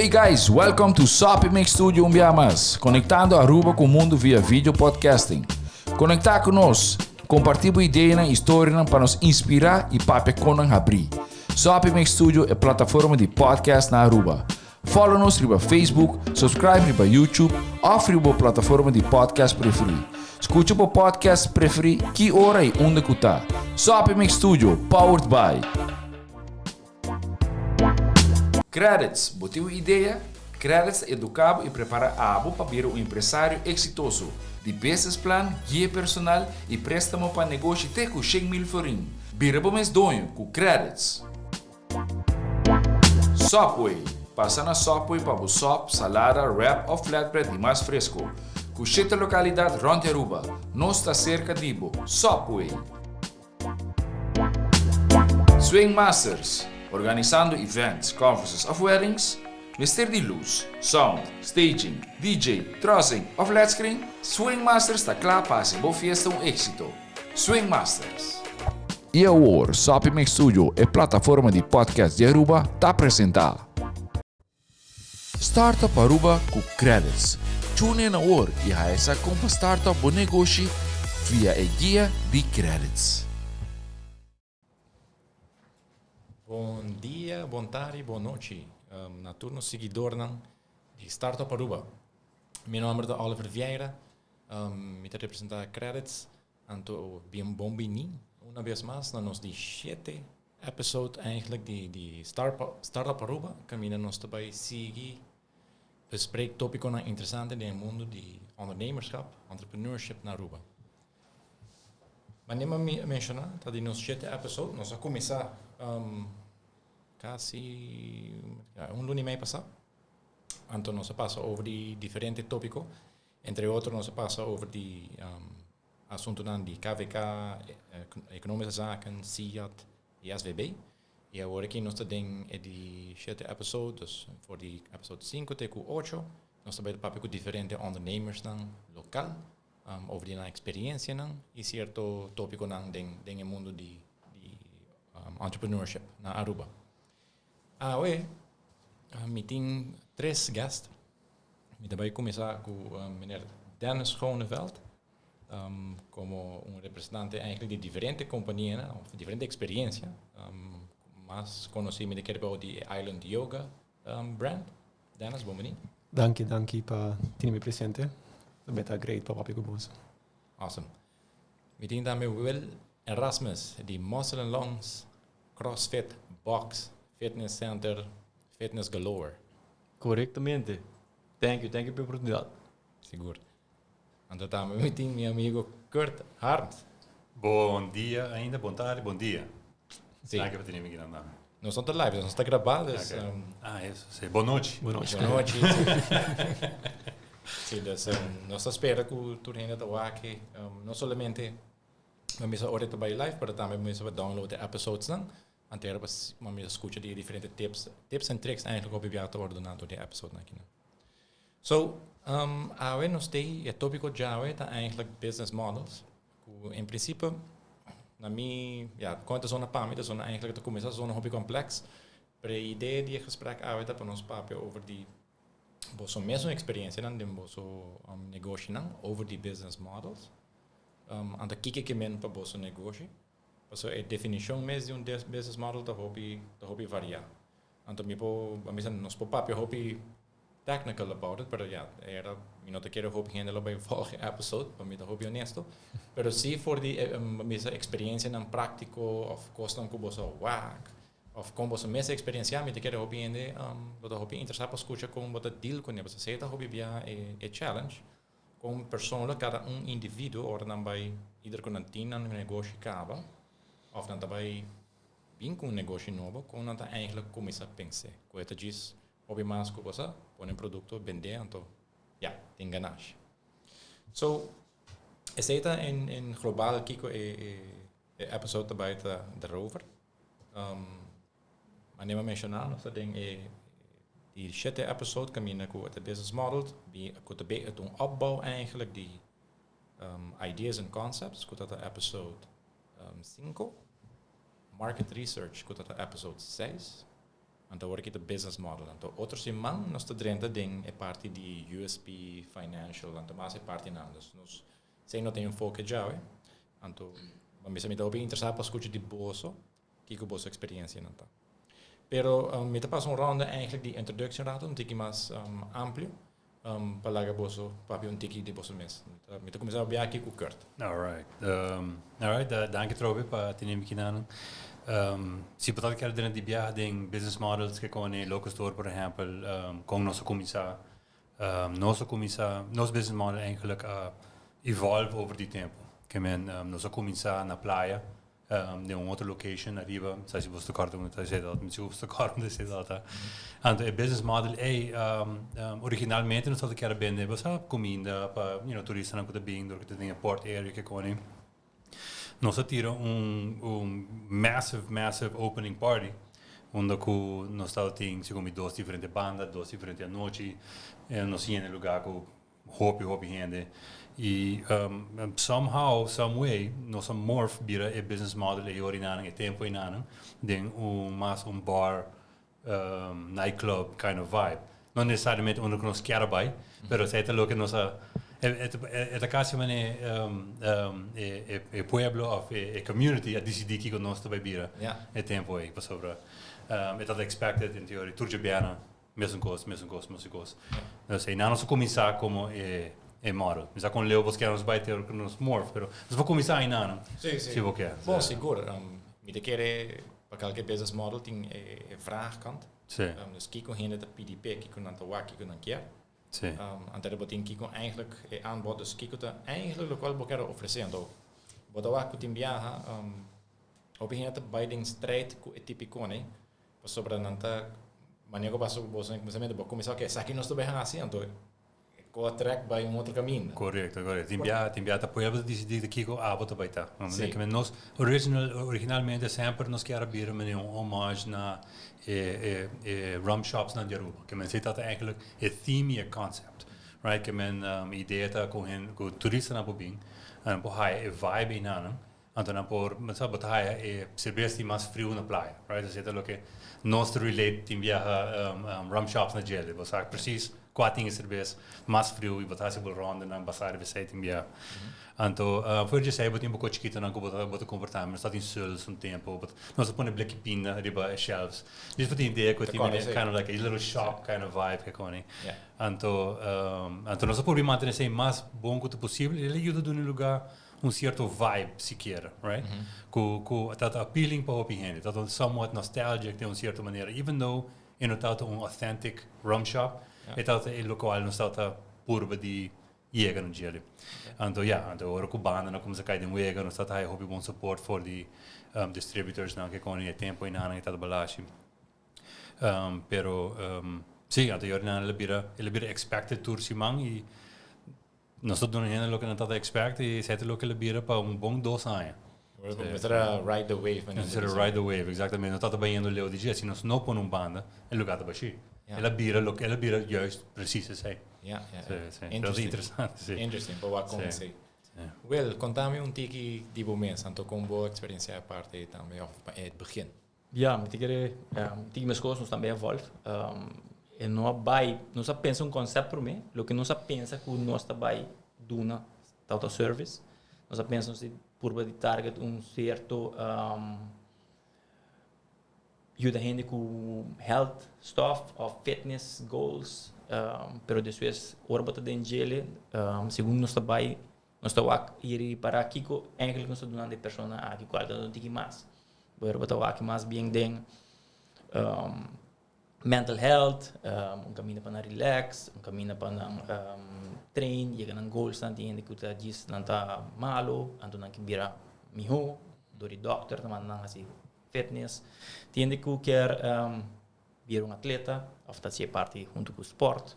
Hey guys, welcome to Soppy Mix Studio un bia mas, conectando Aruba cu mundo via video podcasting. Conecta cu nos, comparti bo ideanan y storianan pa nos inspira y papia con nan habri. Soppy Mix Studio e plataforma di podcast na Aruba. Follow nos riba Facebook, subscribe riba YouTube of riba bo plataforma di podcast preferi. Scucha bo podcast preferi ki ora y unda cu ta. Soppy Mix Studio, powered by. Credits, bo tin un idea? Credits ta educa bo y prepara abo pa bira un empresario exitoso. Di business plan, guia personal y prestamo pa negoshi te cu 100,000 florin. Bira bo mes doño cu Credits. Subway, Pasa na Subway pa bo sop, salada, wrap of flatbread di mas fresco. Cu shete localidad rond di Aruba. Nos ta cerca di bo. Subway! Swing Masters, Organisando events, conferences of weddings? Mester di luz, sound, staging, DJ, trussing of led screen? Swing Masters ta cla pa haci bo fiesta un exito. Swing Masters. Y awor, Soppy Mix Studio, e plataforma di podcast di Aruba, ta presenta. Startup Aruba cu Credits. Tune in awor y haya sa con pa startup bo negoshi via e guia di Credits. Bon dia, bon tardi, bon nochi na tur nos siguidornan di Startup Aruba. Mi nomber ta Oliver Vieira, mi ta representa Credits. Anto bien bon bini una bes mas na nos di shete episode eigenlijk di di Startup Aruba kaminda nos ta bai sigui bespreek topiconan interesante den e mundo di ondernemerschap, entrepreneurship na Aruba. Manera mi a menciona ta di nos shete episode, nos a cuminsa casi un luna y mei pasa, anto nos a pasa over di diferente topico. Entre otro nos a pasa over di asuntonan di KVK, Economische Zaken, SIAD y SVB. Y awor aki nos ta den e di shete episode, dus for di episode sinku te ku ocho nos ta bai papia ku diferente ondernemersnan lokal over di nan experiencianan y cierto topiconan den den e mundo di di entrepreneurship na Aruba. Awe mi tin tres guest. Mi ta bai kuminsá ku meneer Dennis Schoneveld komo un representante eigenlijk di diferente kompanianan òf diferente eksperiencia. Mas konosí mi ta kere bou di e Island Yoga brand. Dennis, bon bini. Danki, danki pa tene mi presente. Ta ta great pa papia ku boso. Awesome. Mi tin tambe Will Erasmus di Muscle and Lungs CrossFit Box Fitness Center Fitness Galore. Korektamente. Thank you, thank you pa e oportunidat. Sigur. Anto tambe mi tin mi amigo Kurt Harms. Bon dia ainda, bon tardi, bon dia. Si. Danki pa tene mi akinan tambe. Nos no ta live, nos ta grabá, dus. Okay. Ah, eso, si. Bon nochi. Bon nochi. Bon nochi. Si, dus nos ta spera ku tur hende ta wak no solamente bo mester ora ta bai live, pero tambe bo mester download e episodesnan. Antero pa bo mester skucha di e diferente tips, tips en tricks eigenlijk hopi bia ta wòrdu duna door di e episodenan akinan. So, awe nos tei, e tópiko djawe ta eigenlijk business models, ku en prinsipio na mi, ya, kon ta zona pa mi, ta zona eigenlijk ta kuminsá zona hopi kompleks, pero e idea di e gesprek awe ta pa nos papia over di boso mesun eksperensianan den boso negoshinan over di business models. Anto kiko ke men pa boso negoshi? Pasobra e definishon mes di un business model ta hopi ta hopi variá. Anto mi por a bisa nos por papia hopi technical about it, pero ya, era mi no ta kere hopi hende lo bai volg e episode, pa mi ta hopi honesto. Pero si for di e bisa experiencianan practico of cosnan cu boso a wak of con boso mes a experiencia, mi ta kere hopi hende lo ta hopi interesa pa scucha con bo ta deal cune, pasobra esey ta hopi bia e challenge. Kon persoonlijk kada un individuo ora nan bai ieder ku nan tin nan negoshi kaba òf nan ta bai bin ku un negoshi nobo kon nan ta eigenlijk kuminsá pens'é ku e ta djis hopi mas ku bo sa pone un produkto bend'é anto ya tin ganashi. So esei ta en global kiko e e episode ta bai ta daarover. Manera mi a menshoná nos ta den e di shete episode kaminda ku e business model ku ta be un opbouw eigenlijk di ideas and concepts ku ta ta episode 5, market research ku ta ta episode 6. Anto awor aki ta business model. Anto otro siman nos ta drenta den e parti di USP, financial, anto mas e partinan. Dus nos esei no ta enfoke djawe. Anto bo mester mi ta hopi interesa pa scucha di boso kico boso experiencianan ta. Pero mi ta pasa un ronda eigenlijk di introductie un rato, un tiki mas amplio, pa laga boso papia un tiki di boso mes. Mi ta cuminsa papia aki cu Kurt. Alright. Alright, danki trobe pa tene mi kinanan. Si bo ta kier drenta di biaha den business models ke kone Local Store por ehempel, kon nos a cuminsa, nos a cuminsa, nos business model eigenlijk a evolve over di tempo. Ke men nos a cuminsa na playa, Den un otro location ariba, sa si bos ta kòrda unda ta esei dat, mi si bos ta kòrda unda esei dat ta. Anto e business model ei, originalmente nos tabata kier a bende bo sa kuminda pa you know turistanan ku ta bin dor ku ta den e port area ke koni. Nos a tira un un massive massive opening party unda ku nos tabatin segun mi dos diferente banda, dos diferente anochi, nos yena e lugar ku Hopi hopi hende y somehow some way nos a morph bira e business model e orinanan e tempo enanan den un mas un bar night club kind of vibe. No necesariamente unda cu nos kier a bay pero esey ta loke nos a e ta casi mane e pueblo of e community a dicidi kico nos ta bay bira e tempo ey pasobra e tabata expected in theory tur djabièrnè. Mesun kos, mesun kos, mesun kos. Dus einan nos a kuminsá komo e e model. Mi sa kon leu bos kier nos bai te ora ku nos morph, pero nos por kuminsá einan Sí, sí. si bo kier. Bon, sigur. Mi ta kere pa kalke business model tin e e vraagkant. Sí. Dus kiko hende ta pidi p'e, kiko nan ta wak, kiko nan kier. Sí. Anto bo tin kiko eigenlijk e aanbod, dus kiko ta eigenlijk lokual bo kier a ofresé. Anto bo ta wak ku tin biaha, hopi hende ta bai den strijd ku e tipikon ei. Pasobra nan ta manera ku pasa ku boso den kuminsamentu, bo kuminsá oke esaki nos ta bai hasi, anto e ko a trèk bai un otro kaminda. Korekto, korekto. Tin bia, tin bia ta pueblo ta disidí di kiko abo ta bai ta. Sí. Ke men nos original, originalmente semper nos kier a bira manera un homage na e e e rum shops nan di Aruba. Ke men esei tabata eigenlijk e theme i e concept. Right? Ke men idea ta ku hen ku turistanan por bin, nan por haya e vibe einanan. Anto nan por, bo sa, bo ta haya e serbes tin mas friu na playa, right? Esei ta loke nos ta relate tin biaha rum shops na djele. Bo sa precies kua tin e serbes mas friu i bo ta hasi bo rondanan basá riba esei tin biaha. Anto for di esei bo tin bo chikitonan ku bo ta bo ta kumpra tambe. Nos ta tin suls un tempu, bo ta, nos ta pone bleki pinda riba e shelves. Djis bo tin idea ku tin kind of like a little shop kind of vibe ke koni. Anto anto nos a purba mantene esei mas bon ku ta posibel i el a yuda duna e lugar un cierto vibe sikiera, right? Cu cu ta ta appealing pa hopi hende, ta ta somewhat nostalgic den un cierto manera, even though e no ta ta un authentic rum shop, e ta ta e locual nos ta ta purba di yega na djele. Anto ya, anto ora cu bandanan cuminsa cay den wega, nos ta ta haya hopi bon support for di distributorsnan ke con e tempo enanan e ta ta balashi. Pero si, anto yorinan el a bira, el a bira expected tur siman y Nos ta duna hende loke nan ta ta expect y esei ta loke lo bira pa un bon dos aña. Mester a ride the wave. Nos mester a ride the wave, exactamente. Nos ta ta bayendo leu di dje. Si nos no pone un banda, e lugar ta bashí. El a bira loke, el a bira juist precies esei. Ja, ja, ja. Sí, sí. Dat ta interesante, sí. Interesting, pa wak kon esei. Will, konta mi un tiki di bo mes, anto kon bo experiencia e parti ei tambe, of e begin. Ja, mi ta kere tiki meskos, nos tambe evolve. E no a bai, nos a pensa un concept prome, loke nos a pensa ku nos ta bai duna tabata service. Nos a pensa nos di purba di target un cierto yuda hende ku health stuff of fitness goals, pero despues ora bo ta den djele, segun nos ta bai Nos ta wak i ripará kiko eigenlijk nos ta dunando e persona aki kual ta duna tiki mas. Pero bo ta wak mas bien den mental health, un kaminda pa nan relax, un kaminda pa nan train, yega nan goalsnan. Tin hende ku ta djis nan ta malo, anto nan ke bira mihó dor di dòkter ta manda nan hasi fitness. Tin hende ku kier bira un atleta of ta haci e parti hunto cu sport.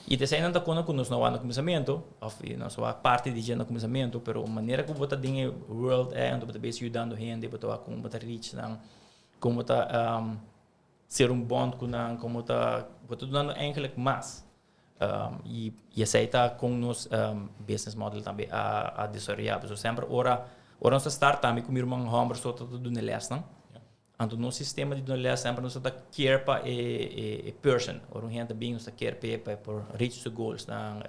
Y ta esainan ta cona cu nos no wak na cuminsamentu of nos wak parti di dje na cuminsamentu, pero manera cu bo ta den e world ei anto bo ta bezig yudando hende, bo ta wak con bo ta reach nan, con bo ta ser un bond cu nan, con bo ta, bo ta dunando eigenlijk mas. Y esei ta con nos business model tambe a desaroya. Pasobra semper ora, ora nos ta start tambe cu mi ruman homber so ta duna e lesnan. Anto nos sistema di duna les semper nos ta care pa e e person. Ora un hende ta bin nos ta care p'e pa e por reach su goals nan,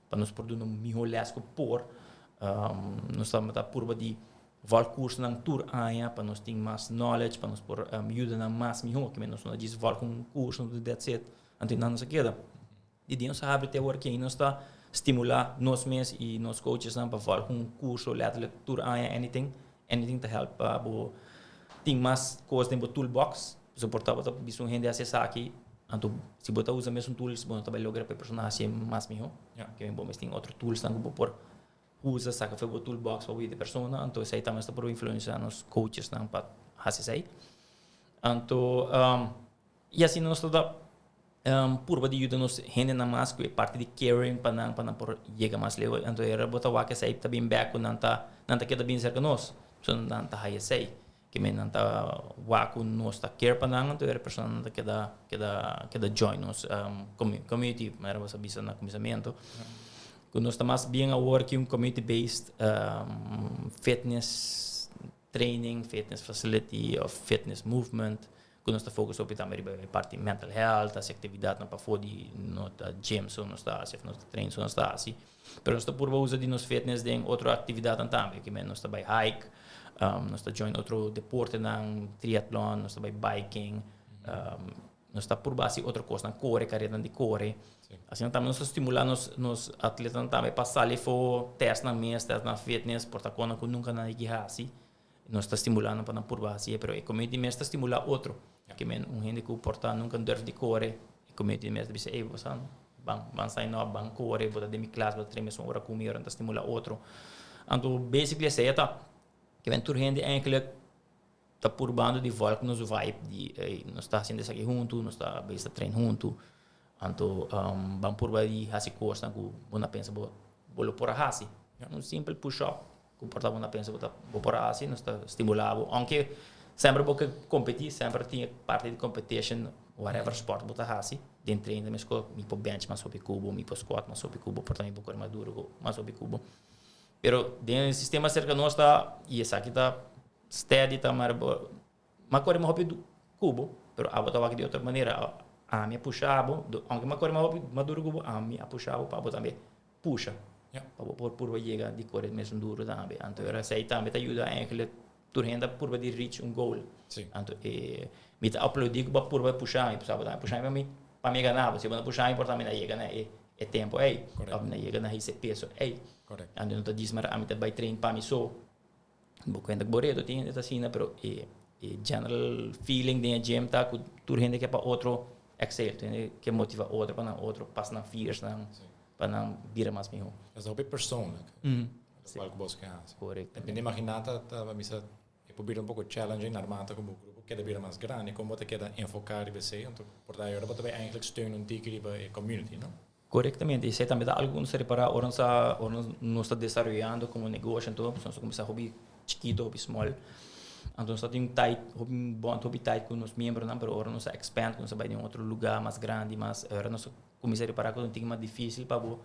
pa nos por duna un miho les ku por. Nos ta purba di Volg cursonan tur aña pa nos tin mas knowledge, pa nos por yuda nan mas mihó. Kimen nos no ta djis volg un curso, that's it, anto nan nos a keda. Di dia nos a habri te awor ki nos ta stimula nos mes y nos coachesnan pa volg un curso letterlijk tur aña, anything, anything ta help pa bo tin mas cos den bo toolbox. Pasobra por ta bo ta bisa un hende haci esaki, anto si bo ta usa mesun tools bo no ta bai logra pa e persona haci mas mihó. Kimen bo mes tin otro toolsnan ku bo por usa saka for bo toolbox pa widi persona, anto esei tambe ta por influencia nos coachesnan pa hasi esei. Anto y asina nos ta da purba di yuda nos hendenan mas ku e parti di caring pa nan pa nan por yega mas leu. Anto era bo ta wak esei ta bin bek ku nan ta nan ta keda bin serka nos, so nan ta haya esei. Ke men nan ta wak ku nos ta care pa nan, anto era personanan ta keda keda keda join nos community, manera bo sa bisa na kuminsamentu. Ku nos ta mas bien awor ki un community based fitness training, fitness facility of fitness movement ku nos ta focus hopi tambe riba e parti mental health, hasi aktividatnan pafó di no ta gym so nos ta hasi of no ta train so nos ta hasi. Pero nos ta purba usa di nos fitness den otro actividadnan tambe. Ki men nos ta bai hike, nos ta join otro deportenan, triatlon, nos ta bai biking, nos ta purba hasi otro cosnan, core, caredanan di core. Asina tambe nos ta stimula nos nos atletanan tambe pa sali for test nan mes, test nan fitness, por ta cosnan cu nunca nan a yegi hasi. Nos ta stimula nan pa nan purba hasi e, pero e community mes ta stimula otro. Ke men un hende ku por ta nunka durf di kore, e community mes ta bisa, ey bo sa ban ban sign up, ban kore, bo ta den mi klas, bo ta train mesun ora ku mi, ora nan ta stimula otro. Anto basically esei a ta. Ke men tur hende eigenlijk ta purbando di volg nos vibe di ey nos ta hasiendo esaki huntu, nos ta bes ta train huntu. Anto ban purba di hasi kosnan ku bo na pensa bo bo lo por a hasi. Un simpel push up Ku por ta bo na pensa bo ta bo por hasi, nos ta stimulá bo. Aunke semper bo ke kompetí, semper tin e parti di competition, whatever sport bo ta hasi, den train ta meskos, mi por bench mas hopi ku bo, mi por squat mas hopi ku bo, por ta mi por kore mas duru ku mas hopi ku bo. Pero den e sistema serka nos ta, i esaki ta steady ta mara bo, mi a kore mas hopi ku bo, pero abo ta wak di otro manera, ami a pusha bo, aunke mi a kore mas hopi mas duru ku bo, ami a pusha bo pa abo tambe pusha pa bo por purba yega di kore mesun duru tambe. Anto ora esei tambe ta yuda eigenlijk tur hende a purba di reach un goal. Anto e mi ta aplaudi ku bo a purba pusha mi, pasobra bo tambe pusha mi pa mi pa mi gana bo. Si bo no pusha mi por ta mi na yega na e e tempo ei of mi na yega na hese peso ei. Anto no ta djis mara ami ta bai train pa mi so. Bo kuenta ku bo reto tin hende ta asina pero e e general feeling den e gym ta ku tur hende ke pa otro excel, tur hende ke motiva otro pa nan otro pas nan fears nan pa nan bira mas miho. Es hopi persoonlijk. Lokual ku bos ke hasi. Korekto. Mi ta imagina ta ta bisa e por bira un poko challenging naarmate ku bo grupo keda bira mas grandi kon bo ta keda enfoká riba esei anto por ta ayora bo ta bai eigenlijk steun un tiki riba e community no? Korektamente, esei tambe ta algu ku nos ta repará ora nos ta ora nos ta desaroyando komo negoshi anto nos ta kuminsá hopi chikito, hopi small. Anto nos ta tin un tight hopi bond hopi tight ku nos miembronan pero ora nos a expand ku nos a bai den otro lugá mas grandi mas ora nos a kuminsá repará ku ta un tiki mas difisil pa bo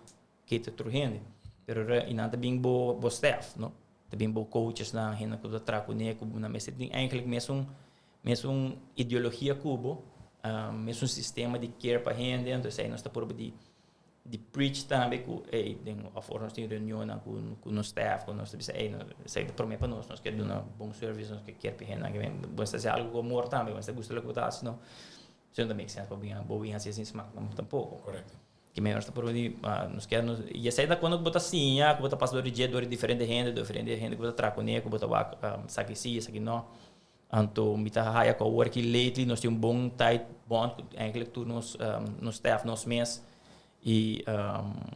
kete otro hende. Pero ora i nan ta bin bo bo staff no, ta bin bo coachesnan hende ku ta traha kuné ku nan mester tin eigenlijk mesun Mesun ideologia ku bo, mesun sistema di care pa hende, anto esei nos ta purba di di preach tambe ku ey den of ora nos tin reunionnan ku ku nos staff ku nos ta bisa ey esei ta prome pa nos, nos ke duna bon service, nos ke care pa e hendenan, bo mester hasi algu ku amor tambe, bo mester gusta loke bo ta hasi no, esei no ta make sense pa bo bin hasi sin smak tampoco. Correcto. Ke mei nos ta purba di nos ke nos y esei ta cuando bo ta siña ku bo ta pasa dor di dje dor di diferente hende, diferente hende ku bo ta traha kuné ku bo ta wak esaki si esaki no. Anto mi ta haya ku awor aki lately nos tin un bon tight bond ku eigenlijk tur nos nos staff nos mes y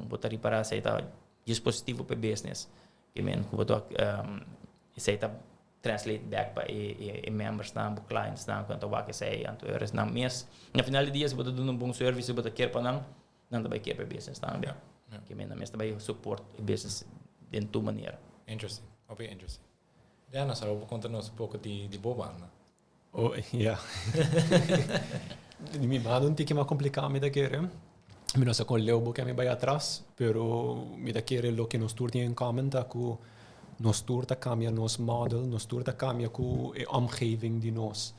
bo ta ripara esei ta djis positivo pa e business. Ke men ku bo ta esei ta translate back pa e e membersnan, bo clientsnan ku nan ta wak esei anto e ora nan mes na final di dia si bo ta duna un bon service si bo ta kier pa nan, nan ta bai kier pa e business tambe. Ke men nan mes ta bai support e business den tur manera. Interesting, hopi interesting. Dennis, abo por konta nos un poko di di bo banda? Oh, ja. Di mi banda un tiki mas kompliká mi ta kere. Mi no sa kon leu bo ke mi bai atras, pero mi ta kere loke nos tur tin en common ta ku Nos tur ta cambia nos model, nos tur ta cambia cu e omgeving di nos.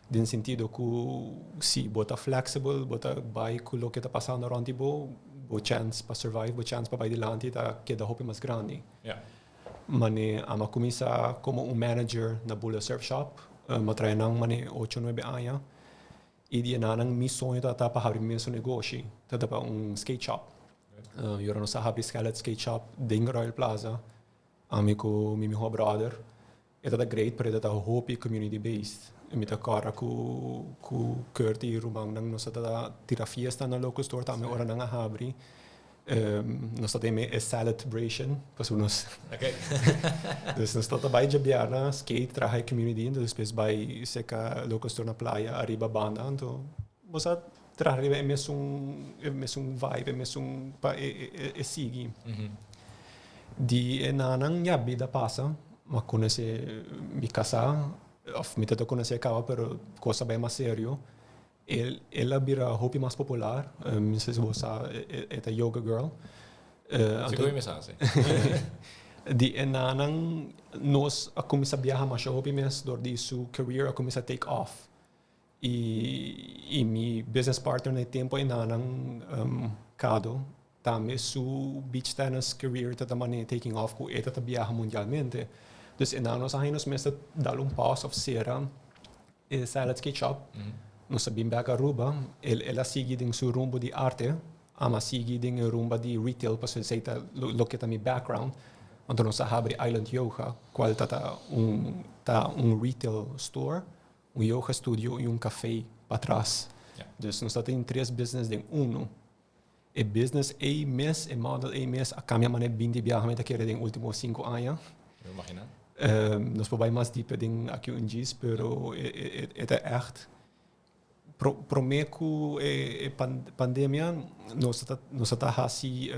Den sentido cu si bo ta flexible, bo ta bay cu loke ta pasando rond di bo, bo chance pa survive, bo chance pa bay dilanti ta keda hopi mas grandi. Mane ami a cuminsa como un manager na Bula Surf Shop, mi a traha nan mane ocho nuebe aña y di enanan mi soño tabata pa habri mi mesun negoshi, tabata pa un skate shop. Y ora nos a habri Skelet Skate Shop den Royal Plaza, ami cu mi miho brother, e tabata great pero e tabata hopi community based. Mi ta corda cu cu Kurt y rumannan nos tabata tira fiesta na local store tambe ora nan a habri. Nos ta den e celebration pasobra nos dus nos tabata bai djabièrnè skate traha e community enton despues bai cerca local store na playa ariba banda anto bo sa traha riba e mesun e mesun vibe e mesun pa e e sigui. Di e nanan ya bida pasa m'a conoce mi casa of mi ta conoce caba pero cos a bai mas serio. El el a bira hopi mas popular, mi no sa si bo sa e ta yoga girl. Sigur mi sa, si. Di e nanan nos a cuminsa biaha masha hopi mes dor di su career a cuminsa take off. Y y mi business partner na e tempo e nanan Cado tambe su beach tennis career ta ta mane taking off cu e ta ta biaha mundialmente. Dus e nan nos a haña nos mes ta dal un pause of cera E Salad Skate Shop, nos a bin bek Aruba, el el a sigui den su rumbo di arte, ami a sigui den e rumba di retail pasobra esei ta loke ta mi background. Anto nos a habri Island Yoga, cual ta ta un ta un retail store, un yoga studio y un cafe patras. Dus nos ta tin tres business den uno. E business ei mes, e model ei mes a cambia manera binti biaha mi ta kere den ultimo cinco aña. Mi imagina. Nos por bai mas dieper den aki un djis, pero e ta echt prome cu e pandemia nos ta nos ta haci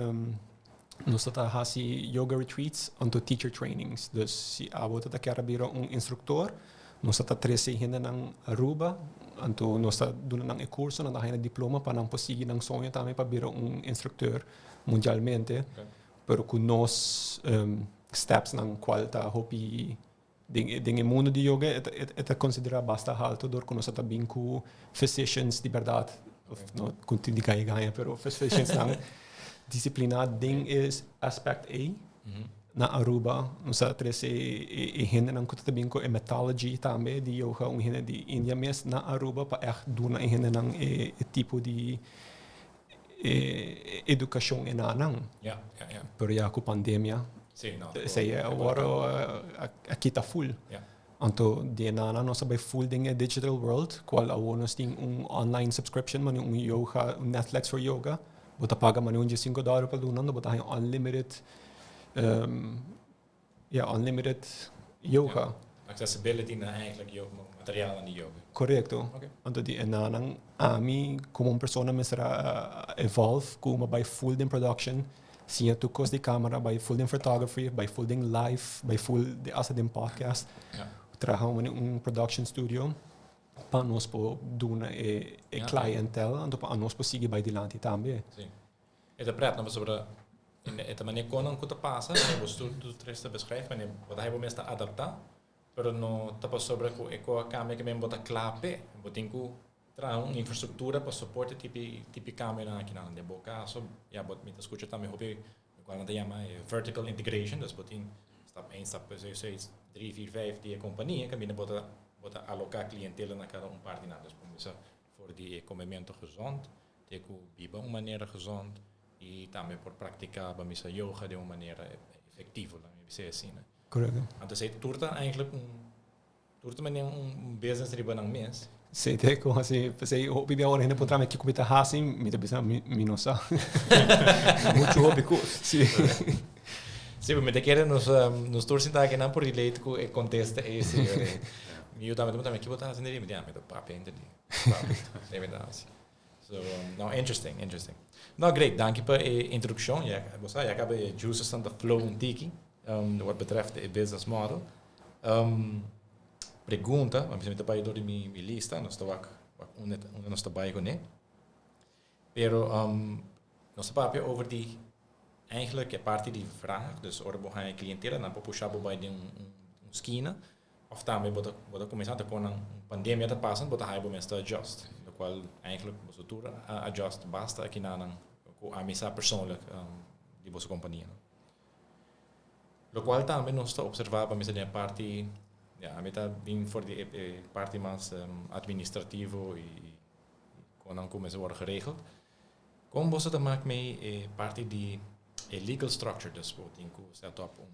nos ta haci yoga retreats anto teacher trainings. Dus si abo ta kier a bira un instructor, Nos ta ta trece hendenan Aruba, anto nos ta duna nan e curso, nan ta haña diploma pa nan por sigui nan soño tambe pa bira un instructeur mundialmente. Pero cu nos stepsnan cual ta hopi den den e mundo di yoga e ta e ta considera basta halto dor cu nos a ta bin cu physicians di berdad, of no cu tin di gaña gaña pero physiciansnan disciplina den e aspect ey. Na Aruba nos a trece e hendenan cu ta bin cu e methodology tambe di yoga, un hende di India mes na Aruba pa echt duna e hendenan e tipo di educacion e nanan. Pero ya cu pandemia esey awor a kita full. Anto di e nanan nos a bay full den e digital world cual awor nos tin un online subscription manera un yoga, un Netflix for yoga. Bo ta paga manera un diesinco dollar pa luna anto bo ta haña unlimited ya unlimited yoga. Accessibility na eigenlijk yo materialnan di yoga. Correcto. Anto di e nanan ami como un persona mester a evolve cu mi a bay full den production, siña tur cos di camera, bay full den photography, bay full den live, bay full hasta den podcast. Traha un production studio. Pa nos por duna e clientele, anto pa anos por sigui bai dilanti tambe. Sí. E ta pret, no? Pasobra e ta manera konan ku ta pasa, manera bo tur tur tres ta beschrijf, manera bo ta haya bo mes ta adapta, pero no ta pasobra ku e ko a kambia ke men bo ta kla p'e. Bo tin ku traha un infrastruktura pa soporte tipi tipi kambionan akinan. Den bo kaso, ya bo mi ta skucha tambe hopi Lokual nan ta yama e vertical integration, dus bo tin stap één, stap twee, twee, drie, vier, vijf di e kompania kaminda bo ta bo ta aloká klientela na kada un parti nan. Dus bo mester for di e komementu gezond te ku biba un manera gezond i tambe por praktiká bo mester yoga den un manera efektivo, laat mi bis'é asina. Korekto. Anto esei tur ta eigenlijk un Tur ta manera un business riba nan mes. Sí, te como así, p'esei hopi bia ora hende puntra mi kiko mi ta hasi, mi ta bisa mi mi no sa. Mucho hopi cos. Sí. Sí, pero mi ta kere nos nos tur sinta aki nan por relate cu e contesta ei sí. Mi yu tambe ta puntra mi kiko bo ta hasi mi di ah mi ta papia henter dia. Papia, esei mi ta hasi. So, no, interesting, interesting. No, great, danki pa e introduccion. Ya, bo sa, ya caba e juices ta flow un tiki, wat betreft e business model. Pregunta, mi ta bai door di mi, mi lista, nos ta wak, wak unda, unda nos ta bai kuné. Pero nos ta papia over di Eigenlijk e parti di vraag, dus ora bo haña clientela nan por pusha bo bai den un un skina of tambe bo ta bo ta cuminsa ta con nan un pandemia ta pasa bo ta haña bo mes ta adjust, locual eigenlijk boso tur a adjust basta akinanan cu ami sa persoonlijk di boso compania. Locual tambe nos ta observa pa mester den e parti, ya ami ta bin for di e parti mas administrativo y con nan cu mester worde geregeld. Con boso ta mak mee e parti di e legal structure, dus bo tin cu set up un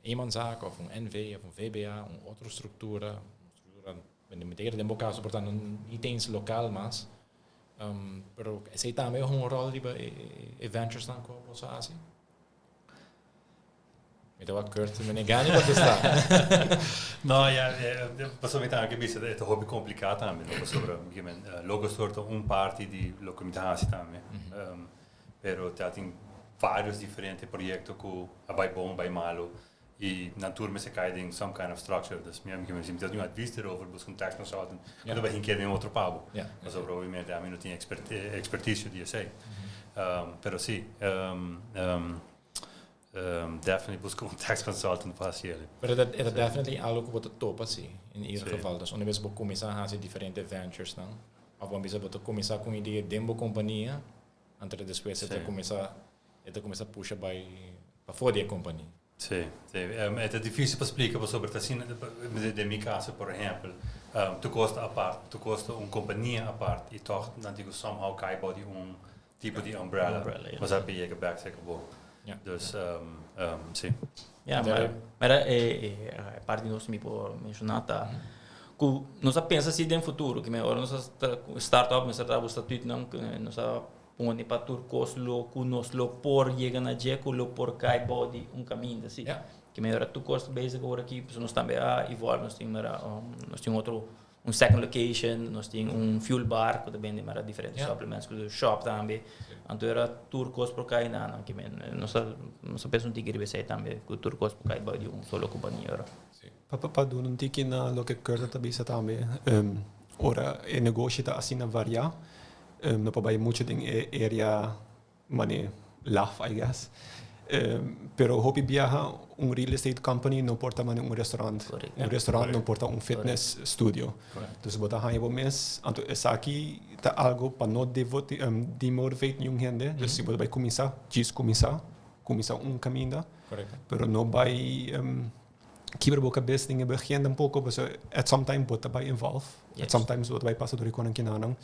eenmanszaak of un NV of un VBA, un otro structura, un structura, mi ta kere den bo caso por ta niet eens lokaal mas, pero esey tambe hunga un rol riba e ventures nan cu boso a haci? Mi ta wak Kurt, mi ne gani contesta. No, ja, pasobra mi ta ke bisa, e ta hopi complica tambe, no? Pasobra, mi men, logo store ta un parti di loke mi ta haci tambe. Pero ta tin varios diferente proyecto cu a bay bon, bay malo, y nan tur mester cay den some kind of structure. Dus mi, mi si mi ta duna un advies erover, busca un tax consultant, cu ta bay hinca den otro pabo. Pasobra obviamente ami no tin experticio di esey. Pero si, Definitely busca un tax consultant pa haci el. Pero e ta, e ta definitely algo cu bo ta topa si, in ieder geval. Dus una bes bo cuminsa haci diferente ventures nan, of bo a bisa bo ta cuminsa cu un idea den bo compania, anto despues e ta cuminsa, e ta cuminsa pusha bay pafo di e compania. Si, si. E ta dificil pa splica pasobra ta asina, den mi caso por ehempel, tur cos ta apart, tur cos ta un compania apart y toch nan tin cu somehow cay bao di un tipo di umbrella. Umbrella, ja. Mas a yega bek seka bo. Ja. Dus, si. Ja, maar, maar e, e parti nos mi por menciona ta ku nos a pensa si den futuro, ke ora nos a start up, nos a traha bo statuutnan, nos a pone pa tur kos lo ku nos lo por yega na dje, ku lo por kai bou di un kaminda, si. Ja. Ke ora tur kos ta bezig ora aki, pasobra nos tambe a evolve, nos tin mera, nos tin otro Un second location, nos tin un fuel bar ku ta bende mara diferente supplements, ku shop tambe. Anto era tur kos por kai na nan. Nos a nos a pensa un tiki riba esei tambe, ku tur kos por kai bou di un solo kompania ora. Pa pa duna un tiki na loke Kurt ta bisa tambe, ora e negoshi ta asina variá, no por bai muchu den e area Mane laf I guess. Pero hopi biaha un real estate company no por ta mane un restaurant. Un restaurant no por ta un fitness studio. Dus bo ta haña bo mes, anto esaki ta algo pa no demotivate niun hende. Dus si bo ta bai cuminsa, djis cuminsa, cuminsa un caminda. Pero no bai kibra bo cabes den e begin tampoco, pasobra at some time bo ta bai involve, at some times bo ta bai pasa door e konan kinanan.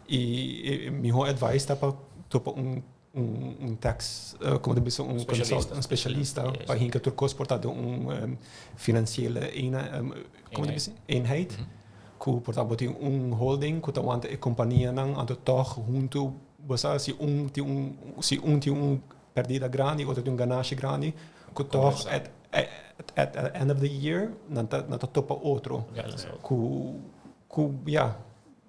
Y e miho advice ta pa topa un un tax, como ta bisa, un consult, un specialista pa hinca tur cos por ta den un financiële como ta bisa, eenheid, cu por ta bo tin un holding cu ta wanta e companianan, anto toch hunto bo sa si un tin un si un tin un perdida grandi, otro tin un ganashi grandi, cu toch at at the end of the year nan ta nan ta topa otro cu cu ya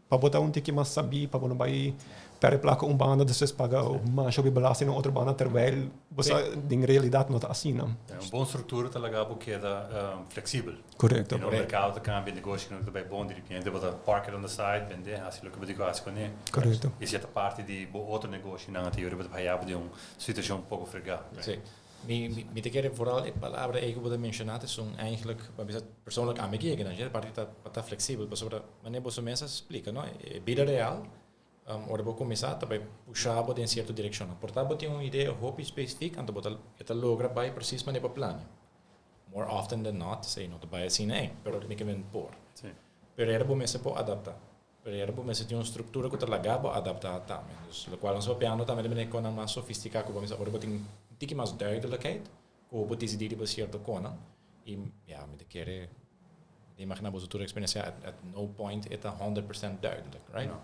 pa bo ta un tiki mas sabí pa bo no bai perde placa un banda despues paga masha hopi belasting na otro banda terwijl bo sa den realidad no ta asina. Un bon structura ta laga bo keda flexibel. Correcto. Y no mercado ta cambia, negoshi no ta bay bon, di repente bo ta park it on the side, bende, haci loke bo tin cu haci cune. Correcto. Y si e ta parti di bo otro negoshinan anterior bo ta haya bo den un situacion poco frega. Sí. Mi, mi, mi ta kere vooral e palabra ei ku bo ta menshoná ta esun eigenlijk, pa bisa persoonlijk ami ki yega na dje, parti ta pa ta fleksibel, pasobra manera boso mes a splika, no, e bida real, ora bo kuminsá ta bai pusha bo den sierto direkshonnan. Por ta bo tin un idea hopi spesifik, anto bo ta e ta logra bai presis manera bo plania. More often than not, esei no ta bai asina ei, pero mi ke men por. Pero era bo mester por adaptá. Pero era bo mester tin un struktura ku ta laga bo adaptá tambe. Dus lokual nos papiando tambe ta bini konan mas sofistiká ku bo mester ora bo tin un tiki mas duidelijkheid ku bo disidí riba sierto konan. I ya, mi ta kere, mi ta imaginá boso tur eksperensiá at at no point e ta 100% duidelijk, right? No.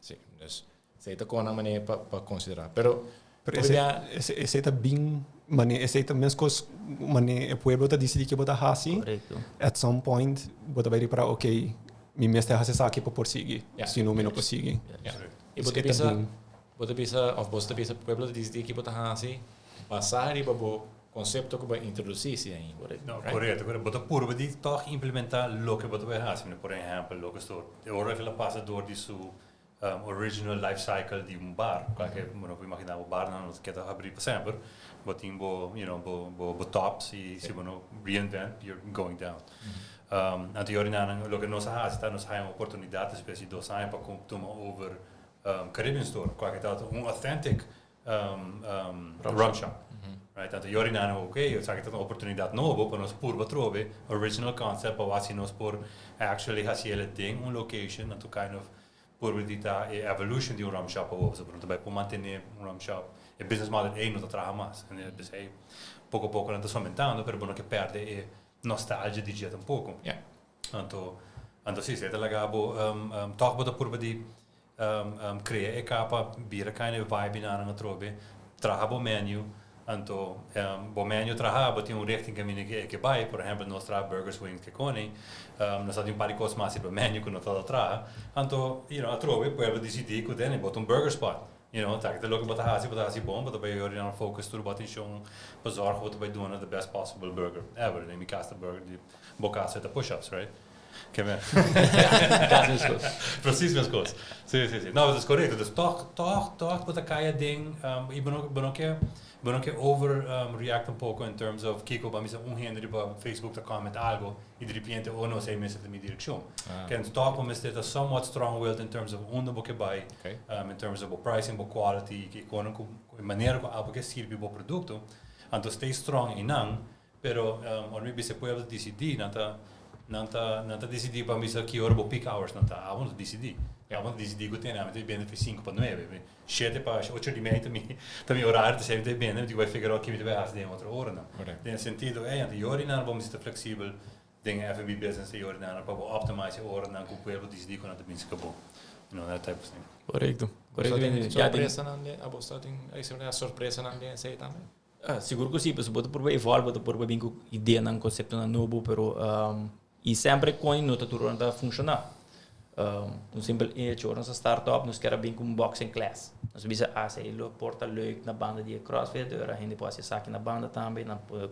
Sí, dus esei ta konan manera pa pa konsiderá. Pero Pero esei esei esei ta bin manera esei ta meskos manera e pueblo ta disidí ke bo ta hasi. Korekto. At some point bo ta bai ripará okey mi mester hasi esaki pa por sigui, si no mi no por sigui. Ja. I bo ta bisa bo ta bisa òf boso ta bisa pueblo ta disidí ke bo ta hasi basá riba bo konsepto ku bo a introdusí si ainda. No, korekto, korekto. Bo ta purba di tòg implementá loke bo ta bai hasi. Por ehèmpel, loke sto, e ora ku el a pasa dor di su. Original life cycle di un bar, cualke bo no por imagina bo bar nan no ta keda habri pa semper, bo tin bo you know bo bo bo tops y si bo no reinvent you're going down. Anto yori nan loke nos a haci ta nos a haya un oportunidad despues di dos aña pa tuma over Caribbean Store cualke ta un authentic rum shop. Right? Anto yori nan ok, esaki ta un oportunidad nobo pa nos purba trobe original concept pa wak si nos por actually haci el den un location anto kind of Por di ta e evolution di un rum shop awor, pasobra no ta bai por mantene un rum shop, e business model ei no ta traha mas. En e p'esei poko a poko nan ta somentando, pero bo no ke perde e nostalgia di dje tampoco. Anto, anto si, esei ta laga bo tòg bo ta purba di krea e kapa, bira kind e vibe nan atrobe, traha bo menu. Anto, bo menu traha, bo tin un richting caminda cu e ke bay. Por ehempel, nos traha burgers, wings ke coni. Nos ta tin un par di cos mas riba menu cu no ta traha. Anto, you know, atrobe pueblo dicidi cu tene, bo ta un burger spot. You know, taki ta loke bo ta haci, bo ta haci bon, bo ta bay yori nan focus tur bo atencion pa zorg cu bo ta bay duna the best possible burger ever. Den mi cas ta burger, di bo cas ta push ups, right? Ke men. Casi mes cos. Precies mes cos. Si, si, si. No, dat is correcto. Dus toch, toch, toch bo ta cay aden, y bo no, bo no ke, bo no ke over react tampoco in terms of kico bo a misa un hende riba Facebook ta comment algo y di repente oh no esey mester ta mi direccion. Ken toch bo mester ta somewhat strong willed in terms of unda bo ke bay, in terms of bo pricing, bo quality, y con cu e manera cu abo ke sirbi bo producto. Anto stay strong eynan. Pero ora mi bisa e pueblo ta disidí, nan ta nan ta nan ta disidí pa bisa ki ora bo peak hours nan ta. Abo no ta disidí. Abo no ta disidí ku tene ami ta bende fi sinku pa nuebe. Shete pa ocho di mei ta mi ta mi orario ta esei mi ta bende mi tin ku bai figure out ki mi ta bai hasi den e otro oranan. Den e sentido ei anto yori nan bo mester ta fleksibel den e F&B business e yori nan pa bo optimize e oranan ku pueblo disidí ku nan ta binse ku bo. You know, that type of thing. Korekto. Korekto. Sorpresanan den abo sa tin sorpresanan den esei tambe? Sigur ku si, pasobra bo ta purba evolve, bo ta purba bin ku ideanan, konseptonan nobo, pero i semper e koni no ta tur ora ta funshoná. Un simpel hecho, ora nos a start up nos kier a bin ku un boxing class. Nos a bisa, ah, esei lo por ta leuk na banda di e crossfit, ora hende por hasi esaki na banda tambe, nan por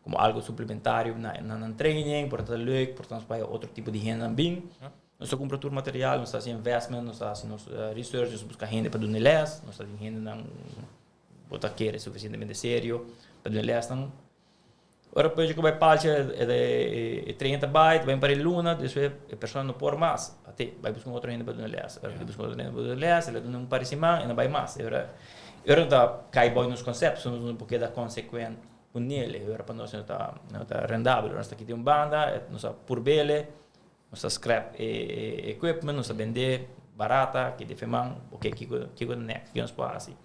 komo algo suplementario na nan training, por ta leuk, por ta nos por haya otro tipo di hendenan bin. Nos ta kumpra tur material, nos ta hasi investment, nos ta hasi nos research, nos ta buska hende pa duna e les, nos ta tin hendenan. Bo ta kere suficientemente serio pa duna lesnan. Ora pueblo ku bai palcha e tren ta bai, ta bai un par di luna, despues e persona no por mas. Ate bai buska un otro hende pa duna les. Ora bai buska un otro hende pa duna les, el a duna un par di siman, e no bai mas. E ora e ora no ta kai bou nos konsepto, nos no por keda konsekuent ku nel. E ora pa nos no ta no ta rendabel. Ora nos ta kita un banda, nos a purb'el, nos ta scrap e equipment, nos ta bende barata, ki di man, ok, kiko kiko ta next, kiko nos por hasi.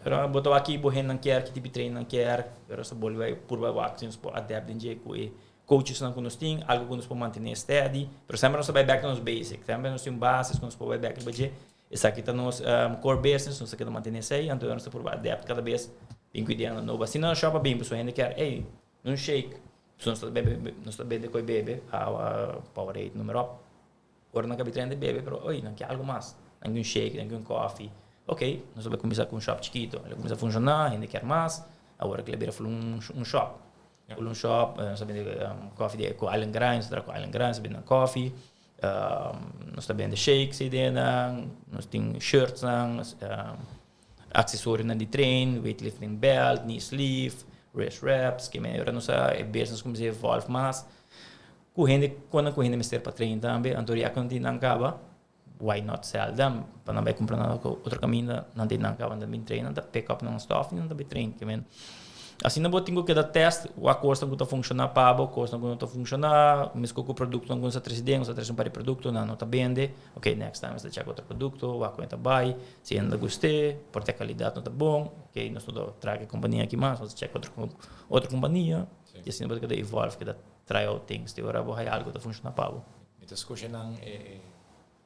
Pero bo ta wak ki bo hendenan kier, ki tipo di trainer nan kier, pero nos ta bolbe purba wak si nos por adapt den dje ku e coachesnan ku nos tin, algo ku nos por mantene steady, pero semper nos ta bai bek na nos basic, semper nos tin un basis ku nos por bai bek riba dje, esaki ta nos core business, nos ta keda mantene esei, anto nos ta purba adapt kada bes bin ku ideanan nobo. Asina nos shop a bin, pasobra hende kier, ey, un shake. So nos ta bebe, nos ta bende koe bebe, awa, Powerade, noem maar op. Ora nan kabi trende bebe, pero oye, nan ke algo mas. Nan ke un shake, nan ke un koffie. Ok, nos a bai kuminsá ku un shop chikito. El a kuminsá funshoná, hende kier mas. Awor el a bira ful un un shop. Ful un shop, nos ta bende koffie di ku Island Grind, nos ta traha ku Island Grind, nos ta bende nan koffie. Nos ta bende shakes ei den nan, nos tin shirtsnan, Accesorionan di train, weightlifting belt, knee sleeve, wrist wraps, ke manera nos a e business cuminsa evolve mas cu hende cuando cu hende mester pa train tambe anto ya cu nan tin nan caba why not sell them pa nan bay cumpra nan otro caminda nan tin nan caba nan ta bin train nan ta pick up nan stuff y nan ta bay train ke men Asina bo tin ku keda tèst wak kosnan ku ta funshoná pa bo, kosnan ku no ta funshoná, meskos ku produktonan ku nos a trese den, nos a trese un par di produkto, nan no ta bende, ok next time nos ta chèk otro produkto, wak kon e ta bai, si hende ta gust'é, por ta e kalidat no ta bon, ok nos no ta traha ku e kompania aki mas, nos ta chèk otro otro kompania, i asina bo ta keda evolve, keda try out things te ora bo haya algu ku ta funshoná pa bo. Mi ta skucha nan e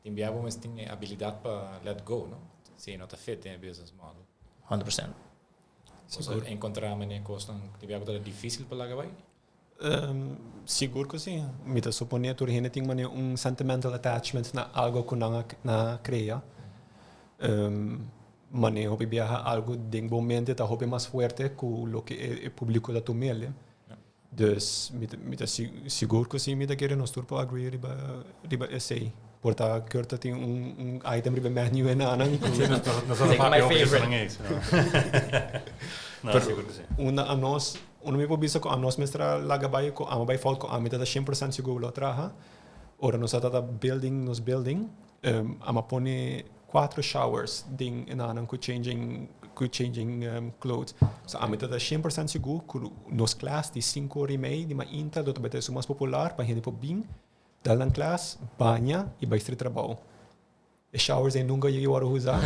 tin bia bo mester tin e abilidat pa let go, no? Si e no ta fit den e business model. 100%. Sigur. Encontrá mane kosnan di bia ku ta difísil pa laga bai? Sigur ku si. Mi ta suponé tur hende tin mane un sentimental attachment na algo ku nan a krea. Mane hopi biaha algo den bo mente ta hopi mas fuerte ku loke e publiko ta tum'el. Dus mi ta sigur ku si mi ta kere nos tur por agree riba esei. Por ta Kurt tin un un item riba menu en anan. Sí, nos nos Like papia my hopi favorite. nan eens. No, Pero sigur ku sí. unda anos, unda mi por bisa ku anos mester a laga bai ku amo bai fout ku ami ta 100% sigur lo traha. Ora nos a tata building nos building, amo a pone cuatro showers den en anan ku changing ku changing clothes. So ami ta 100% sigur ku nos klas di sinku ora i mei di mainta lo ta bai ta esun mas popular pa hende por bin Dal nan klas, baña y bai stret trabou. E showers ei nunca yega worde usa.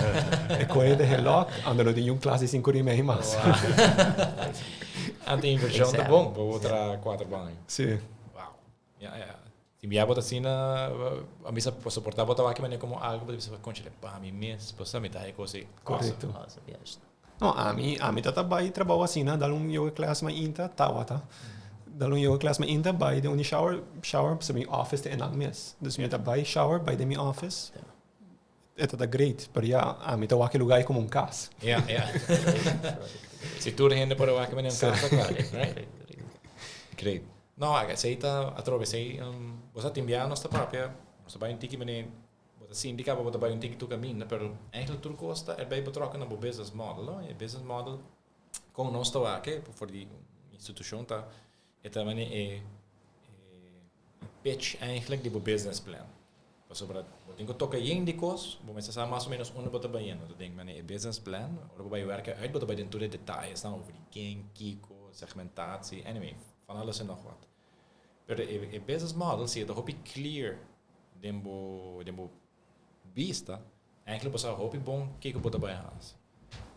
E koe de helok, anda no tin yun klas di sinku ora y mei mas. Ante inversion ta bon, bo por traha cuatro baño. Si. Wow. Ya, ya. Si bia bo ta asina, a misa por soporta bo ta wak manera como algo, bo ta bisa, conchale, pa mi mes, bo sa mi ta haci cos ei. Correcto. Awesome, yes. No, ami, ami ta ta bai trabou asina, dal un yoga class mainta, tawata. Dal un yoga class mainta, bai den un di shower, shower, pasobra mi office ta enan mes. Dus mi ta bai shower, bai den mi office. E ta ta great, pero ya, ami ta wak e lugar ei como un cas. Ja, ja. Si tur hende por a wak manera un cas, claro, right? Great. No, esei ta atrobe, esei, bo sa tin bia nos ta papia, nos ta bai un tiki manera Bo ta sinti kaba bo ta bai un tiki tur kaminda, pero eigenlijk tur kos ta erbij betrokken na bo business model, no? E business model kon nos ta wak for di institushon ta e ta manera e pitch eigenlijk di bo business plan. Pasobra bo tin ku toka yen di kos, bo mester sa mas o menos unda bo ta bayendo. Ta den manera e business plan, ora bo bai werken uit bo ta bai den tur e detayesnan over di ken, kiko, segmentatie, anyway, van alles en nog wat. Pero e business model si e ta hopi clear den bo den bo bista, eigenlijk bo sa hopi bon kiko bo ta bai hasi.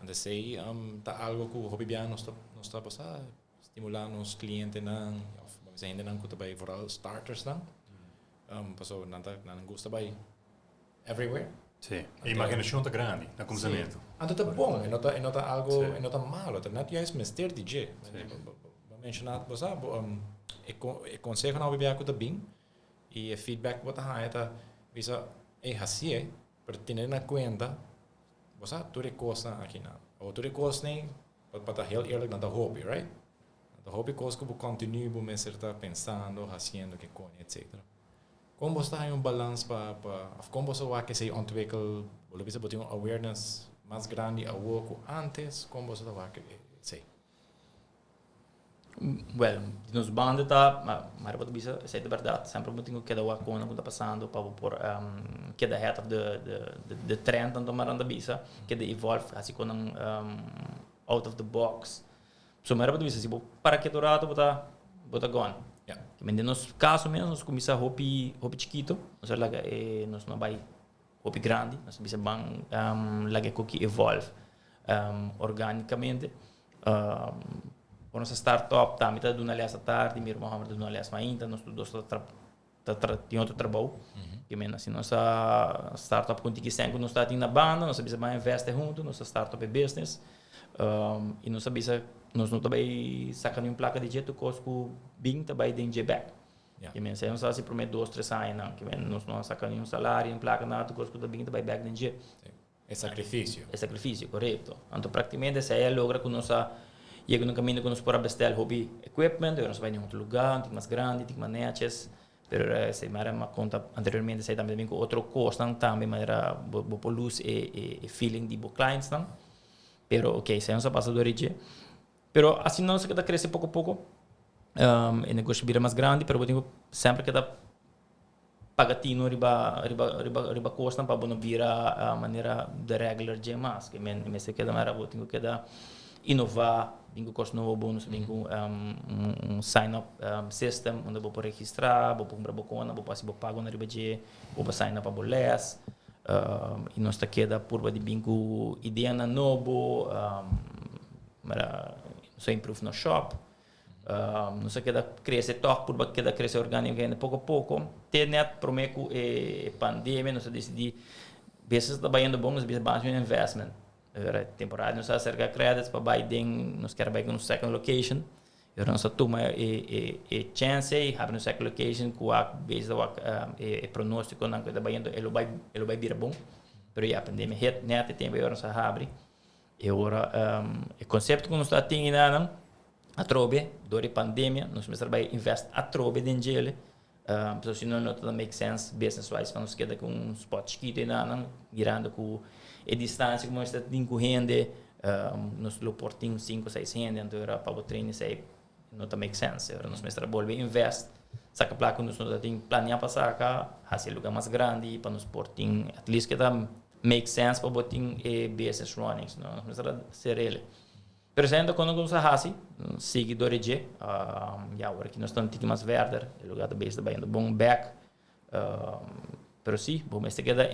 Anto esei ta algo ku hopi bia nos ta nos ta basa stimulá nos klientenan òf bo bisa hendenan ku ta bai vooral startersnan pasobra nan ta nan gusta bai everywhere. Sí, e imaginashon ta grandi na kuminsamentu. Anto ta bon, e no ta e no ta algo e no ta malo, ta net juist mester di dje. Bo a menshoná, bo sa, bo e e konsehonan hopi bia ku ta bin i e feedback ku bo ta haña ta bisa, ey hasié, pero tene na kuenta, bo sa, tur e kosnan akinan. Awor tur e kosnan pa pa ta heel eerlijk nan ta hopi, right? Nan ta hopi kos ku bo continue bo mester ta pensando, hasiendo ke koni, etcetera. Kon bo ta haña un balans pa pa of kon bo sa wak esei ontwikkel? Bo lo bisa bo tin un awareness mas grandi awor ku antes? Kon bo sa ta wak esei? Well, di nos banda ta, ma bo ta bisa esei ta bèrdat. Semper bo tin ku keda wak kon ku ta pasando pa bo por keda ahead of the the trend nan ta mara nan ta bisa, keda evolve hasi konan out of the box. So mera bo ta bisa si bo para ketu rato bo ta bo ta gone. Ja. Men den nos caso mes nos cuminsa hopi hopi chikito, nos a laga e nos no a bay hopi grandi, nos a bisa ban laga e koki evolve organicamente. Ora nos a start up tambe ta duna les atardi, mi ruman homber ta duna les mainta, nos tur dos ta ta tra tin otro trabou. Ke men asina nos a start up ku un tiki sèn ku nos ta tin na banda, nos a bisa ban investe huntu, nos a start up e business. I nos a bisa nos no ta bai saka niun plaka di dje, tur kos ku bin ta bai den dje bèk. Ke men esei nos a hasi promé dos tres añanan, ke men nos no a saka niun salario, niun plaka, nada, tur kos ku ta bin ta bai bèk den dje. E sacrificio. E sacrificio, corecto. Anto practicamente esey a logra cu nos a yega na un caminda cu nos por a bestel hopi equipment, ora nos a bay den otro lugar, un tik mas grandi, un tik mas netjes, pero esey manera mi a conta anteriormente esey tambe ta bin cu otro cosnan tambe manera bo bo por lose e e feeling di bo clientsnan, pero ok esey nos a pasa door dje. Pero asina nos a keda crece poco poco, e negoshi a bira mas grandi, pero bo tin cu semper keda paga tino riba riba riba riba kosnan pa bo no bira manera de regular dje mas ke men mester keda manera bo tin ku keda inová bin ku kos nobo nos bin ku un sign up system unda bo por registrá bo por kumpra bo kona bo por hasi bo pagonan riba dje bo por sign up pa bo les i nos ta keda purba di bin ku ideanan nobo manera nos a improve nos shop. Nos a keda krese tòg purba keda krese orgánikamente poko poko. Te nèt promé ku e pandemia nos a disidí business ta bayendo bon nos a bisa ban hasi un investment. Temporada nos a aserká credits pa bai den nos kier bai ku un second location. I ora nos a tuma e e chèns ei habri un second location ku a bes ta wak e pronóstikonan ku e ta bayendo e lo bai e lo bai bira bon. Pero ya pandemia hit nèt e tempu ei ora nos a habri. E ora e konsepto ku nos ta tin enanan atrobe dor e pandemia nos mester bai invest atrobe den djele. So si no, no ta make sense business wise pa nos keda ku un spot chikitu einan, mirando ku e distansia ku mester tin ku hende, nos lo por tin sinku seis hende, anto era pa bo train esei no ta make sense. Ora nos mester a bolbe invest, saka plaka ku nos no ta tin planea pa saka, hasi e luga mas grandi pa nos por tin at least keda make sense pa bo tin e business running, si no nos mester a ser'el. Pero esei ta kono ku nos a hasi, sigui dor e dje. Ya awor aki nos ta un tiki mas verder, e lugar ta bezig ta bayendo bon bek. Pero si, bo mester keda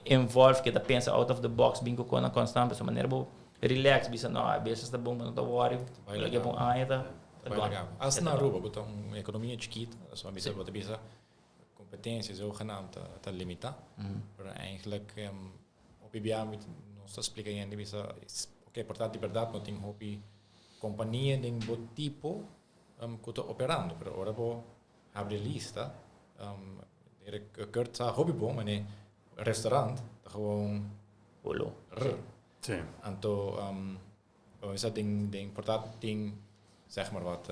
involve, keda pensa out of the box, bin ku konan konstant, pasobra manera bo relax, bisa no, a beses ta bon, bo no ta worry, loke bon aña ta gone. Asta na Aruba, ku ta un ekonomia chikito, so a bisa bo ta bisa kompetensia zogenaamd ta limitá, pero eigenlijk hopi bia nos ta splika hende bisa oke por ta di bèrdat no tin hopi kompania den bo tipo ku ta operando, pero ora bo habri lista Kurt sa hopi bon mane restaurant ta gewoon Bolo. R. Sí. Anto bo bisa den den por ta tin zeg maar wat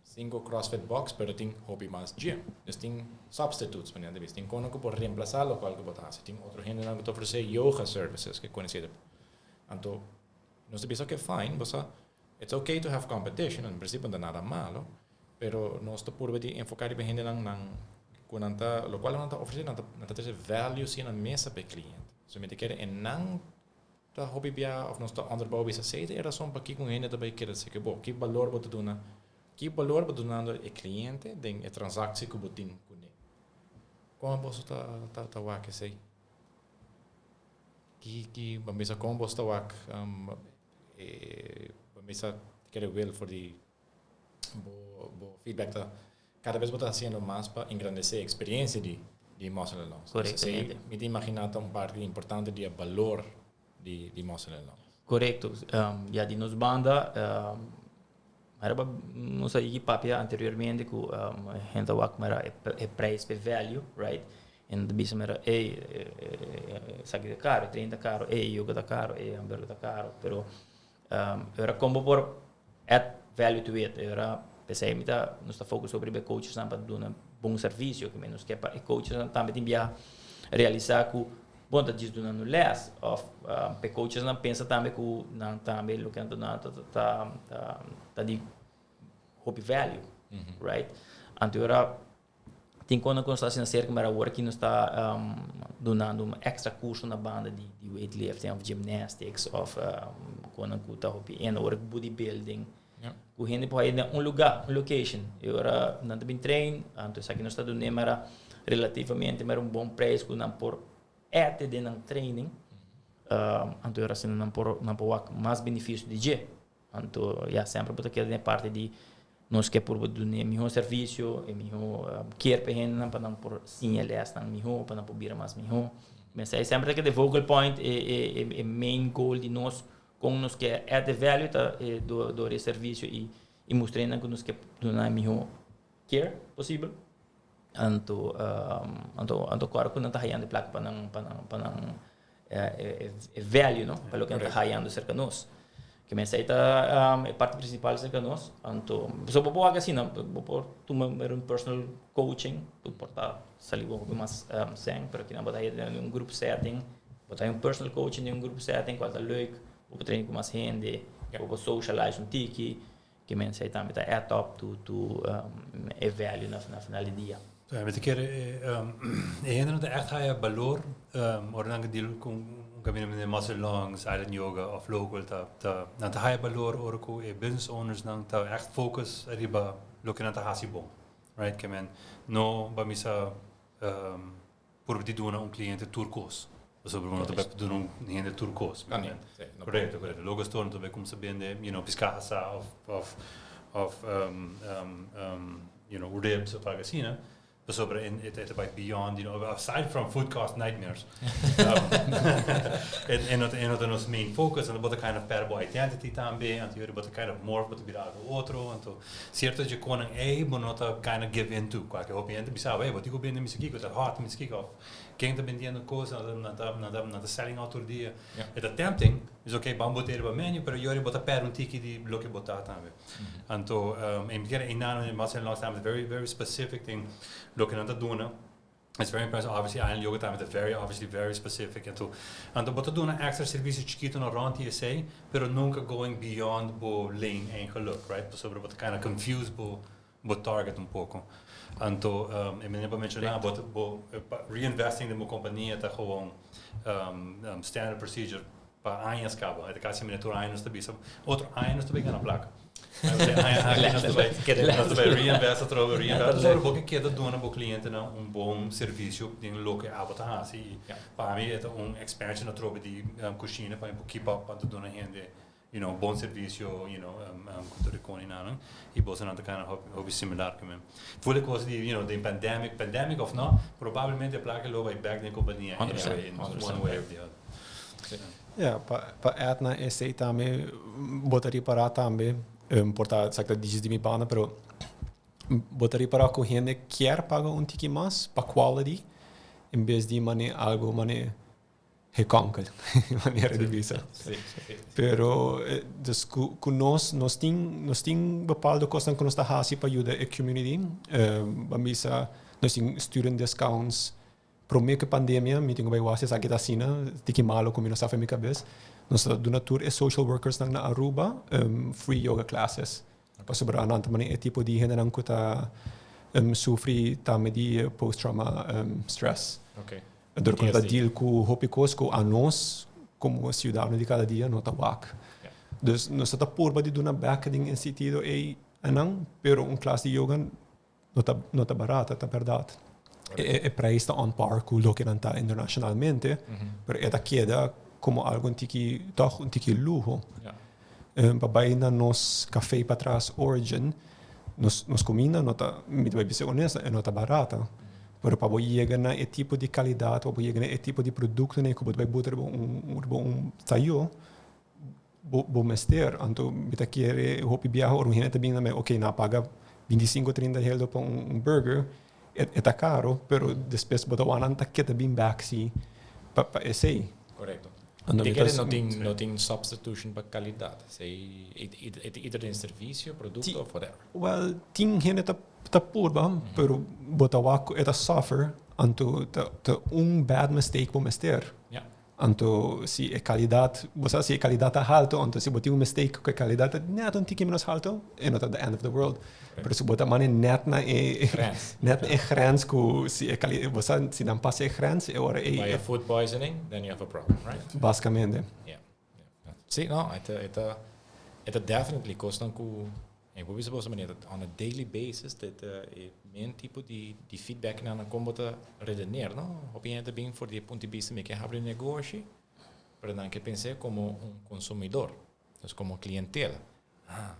cinco CrossFit box pero tin hopi mas gym. Dus tin substitutes manera ta bisa. Tin kono ku por reemplasa lokual ku bo ta hasi. Tin otro hendenan ku ta ofrese yoga services ke konosé. Anto nos ta bisa oke fine bo sa it's okay to have competition en principio no ta nada malo pero nos ta purba di enfoká riba hendenan nan ku nan ta lokual nan ta ofresé nan ta nan ta trese value si na mesa pa e kliente. So mi ta kere e nan Ta hopi bia of nos ta onderbouw bisa esey ta e rason pakiko un hende ta bay keda seke bo. Ki balor bo ta duna? Ki balor bo ta dunando e cliente den e transactie ku bo tin kuné? Kon boso ta ta ta wak esey? Ki ki bo bisa kon boso ta wak e bo bisa kere wil for di bo bo feedback ta Kada bes bo ta hasiendo mas pa engrandesé e eksperiencia di di Muscle and Lungs. Korektamente. Mi ta imaginá ta un parti importante di e balor di di Muscle and Lungs. Korekto. Ya di nos banda, mara pa nos a yigi papia anteriormente ku hende ta wak mara e prijs p'e value, right? Hende ta bisa mara, ey, esaki ta karo, e train ta karo, ey, yoga ta karo, ey, hamburger ta karo, pero E ora kon bo por add value to it? E ora p'esei mi ta nos ta focus hopi riba e coachesnan pa duna bon servisio ke nos ke pa e coachesnan tambe tin biaha realisa ku bon ta djis duna no les of p'e coachesnan pensa tambe ku nan tambe loke nan ta duna ta ta ta di hopi value, right? Anto e ora Tin kono ku nos ta asina serka, mara awor aki nos ta dunando un extra kurso na banda di di weightlifting of gymnastics of kono ku ta hopi en ora ku bodybuilding. Ku hende por haya den un luga, un location. E ora nan ta bin train, anto esaki nos ta dun'é mara relativamente mara un bon prijs ku nan por ete den nan training. Anto e ora asina nan por nan por wak mas benefisio di dje. Anto ya semper bo ta keda den e parti di nos ke purba duna e mihó servisio, e mihó kier pa e hendenan pa nan por siña lèsnan mihó, pa nan por bira mas mihó. Mester semper ta keda e vocal point, e e e main goal di nos kon nos ke add the value ta e dor e servisio i i mustra hendenan ku nos ke duna e mihó care posibel. Anto anto anto kòrda ku nan ta hayando e plaka pa nan pa nan pa nan e value no pa loke nan ta hayando serka nos. Ke men esei ta e parti principal serka nos. Anto pasobra bo por wak asina bo por tuma un personal coaching ku por ta sali bo hopi mas sèn pero kinan bo ta haya den un group setting bo ta haya un personal coaching den un group setting kual ta leuk bo por train ku mas hende bo por socialize un tiki. Ke men esei tambe ta add up to to e value na na final di dia. Mi ta kere e hendenan ta ègt haya balor ora nan deal ku un kaminda manera Muscle Lungs, Island Yoga òf local ta ta nan ta haya balor ora ku e business owners nan ta ègt focus riba loke nan ta hasi bon, right? Ke men no ba misa Purba di duna un cliente tur cos. Pasobra bo no ta bay duna un hende tur cos. Ah, nee. Sí, no Correcto, correcto. Logo store no ta bay cuminsa bende, you know, pisca asa of, of, of, um, um, um, you know, ribs of algo asina. Pasobra en, e ta bay beyond, you know, aside from food cost nightmares. En, en no ta, en no ta nos main focus. Anto bo ta kind of perde bo identity tambe. Anto yori bo ta kind of morph, bo ta bira algo otro. Anto Cierto dje konan ey bo no ta kinda give in to. Cualke hopi hende bisa bo, ey bo tin cu bende misi kico, ta hot misi kico, of ken ta bendiendo cos, nan ta, nan ta, nan ta selling out tur dia. E ta tempting. Is ok, ban bo ta riba menu, pero yori bo ta perde un tiki di loke bo ta tambe. Anto, e mi kere einan mas en los tambe very, very specific den loke nan ta duna. It's very impressive. Obviously, Island Yoga tambe ta very, obviously, very specific. Anto bo ta duna extra servicio chikito na rond di esey, pero nunca going beyond bo lane eigenlijk, right? Pasobra bo ta kinda confuse bo target un poco. Anto, e manera bo menciona, bo reinvesting den bo compania ta gewoon standard procedure pa añas caba. E ta casi manera tur aña nos ta bisa, otro aña nos ta bay gana placa. Aña aki nos ta bay reinvest atrobe, reinvest. Pasobra bo ke keda duna bo clientenan un bon servicio den loke abo ta haci. I pa mi e ta un expansion atrobe di cushina pa mi por keep up pa duna hende bon servicio cu tur e coninan. Y boso nan ta kind of hopi similar cu mi. Voel e cos di den pandemic, pandemic of no, probablemente placa lo bay back den compania 100%, anyway, in 100%. one way or the other. Ja, pa add na esey tambe, bo ta ripara tambe, por ta exacto dices di mi banda, pero bo ta ripara cu hende kier paga un tiki mas pa quality, en bes di mane algo mane gekonkel, manera di bisa. Si, si. Pero, dus cu nos tin bepaalde cosnan cu nos ta haci pa yuda e community. Ban bisa, nos tin student discounts. Prome cu pandemia, mi tin cu bay wasi esaki ta asina, tiki malo cu mi no sa for mi cabes. Nos ta duna tur e social workers nan na Aruba free yoga classes. Pasobra nan ta mane e tipo di hendenan cu ta sufri tambe di post-trauma stress. Door cu ta PTSD. Deal cu hopi cos cu a nos como ciudadano di cada dia no ta wak. Dus nos ta purba di duna back den sentido ey anan, pero un klas di yoga no ta barata, ta berdad. E prijs ta on par cu loke nan ta internacionalmente, pero e ta keda como algo un tiki, toch un tiki luho. Pa bay na nos café patras Origin, nos comida no ta, mi ta bay bisa honesto, e no ta barata. Pero pa bo yega na e tipo di calidad, pa bo yega na e tipo di producto ne, cu bo ta bay buta riba un tayo, bo mester. Anto, mi ta kere hopi biaha ora un hende ta bin na mi, ok, na paga 25, 30 euro pa un burger, e ta caro, pero despues bo ta wana ta keda bin back si pa esey. Anto, Te mi kere no tin substitution pa calidad. Sei either den servicio, producto of whatever. Well, tin hende ta purba, pero bo ta wak e ta suffer, anto ta un bad mistake bo mester. Anto si e calidad, bo sa si e calidad ta halto, anto si bo tin un mistake cu e calidad ta net un tiki menos halto, e no ta the end of the world. Pero si bo ta mane net na e grens. Net na e grens cu si e calidad, bo sa si nan pasa e grens, e ora e By a food poisoning, then you have a problem, right? Basicamente. Yeah. Si, no, e ta definitely cosnan cu e bo bisa boso manera on a daily basis dat e main tipo di feedback na con bo ta redeneer, no? Hopi hende bin for di punto di vista mi ke habri negoshi, pero nan ke pensa como un consumidor, dus como clientela. Ah,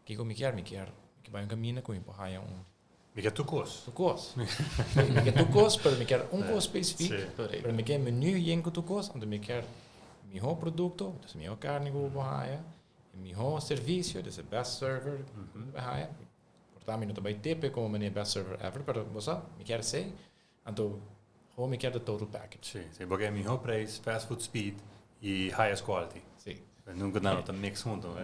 kico mi kier? Mi kier bay un camino cu mi por haya un Mi kier tur cos. Tur cos. Mi kier tur cos, pero mi kier un cos specifico. Pero mi kier menu yen cu tur cos, anto mi kier miho producto, dus miho carni cu bo haya, miho servicio, dus the best server mm haya. Por tanto, mi no ta bay tip como meneer best server ever, pero bo sa, mi kier esey, anto gewoon mi kier the total package. Si, pasobra e miho prijs, fast food speed y highest quality. Nunca nan ta mix hunto.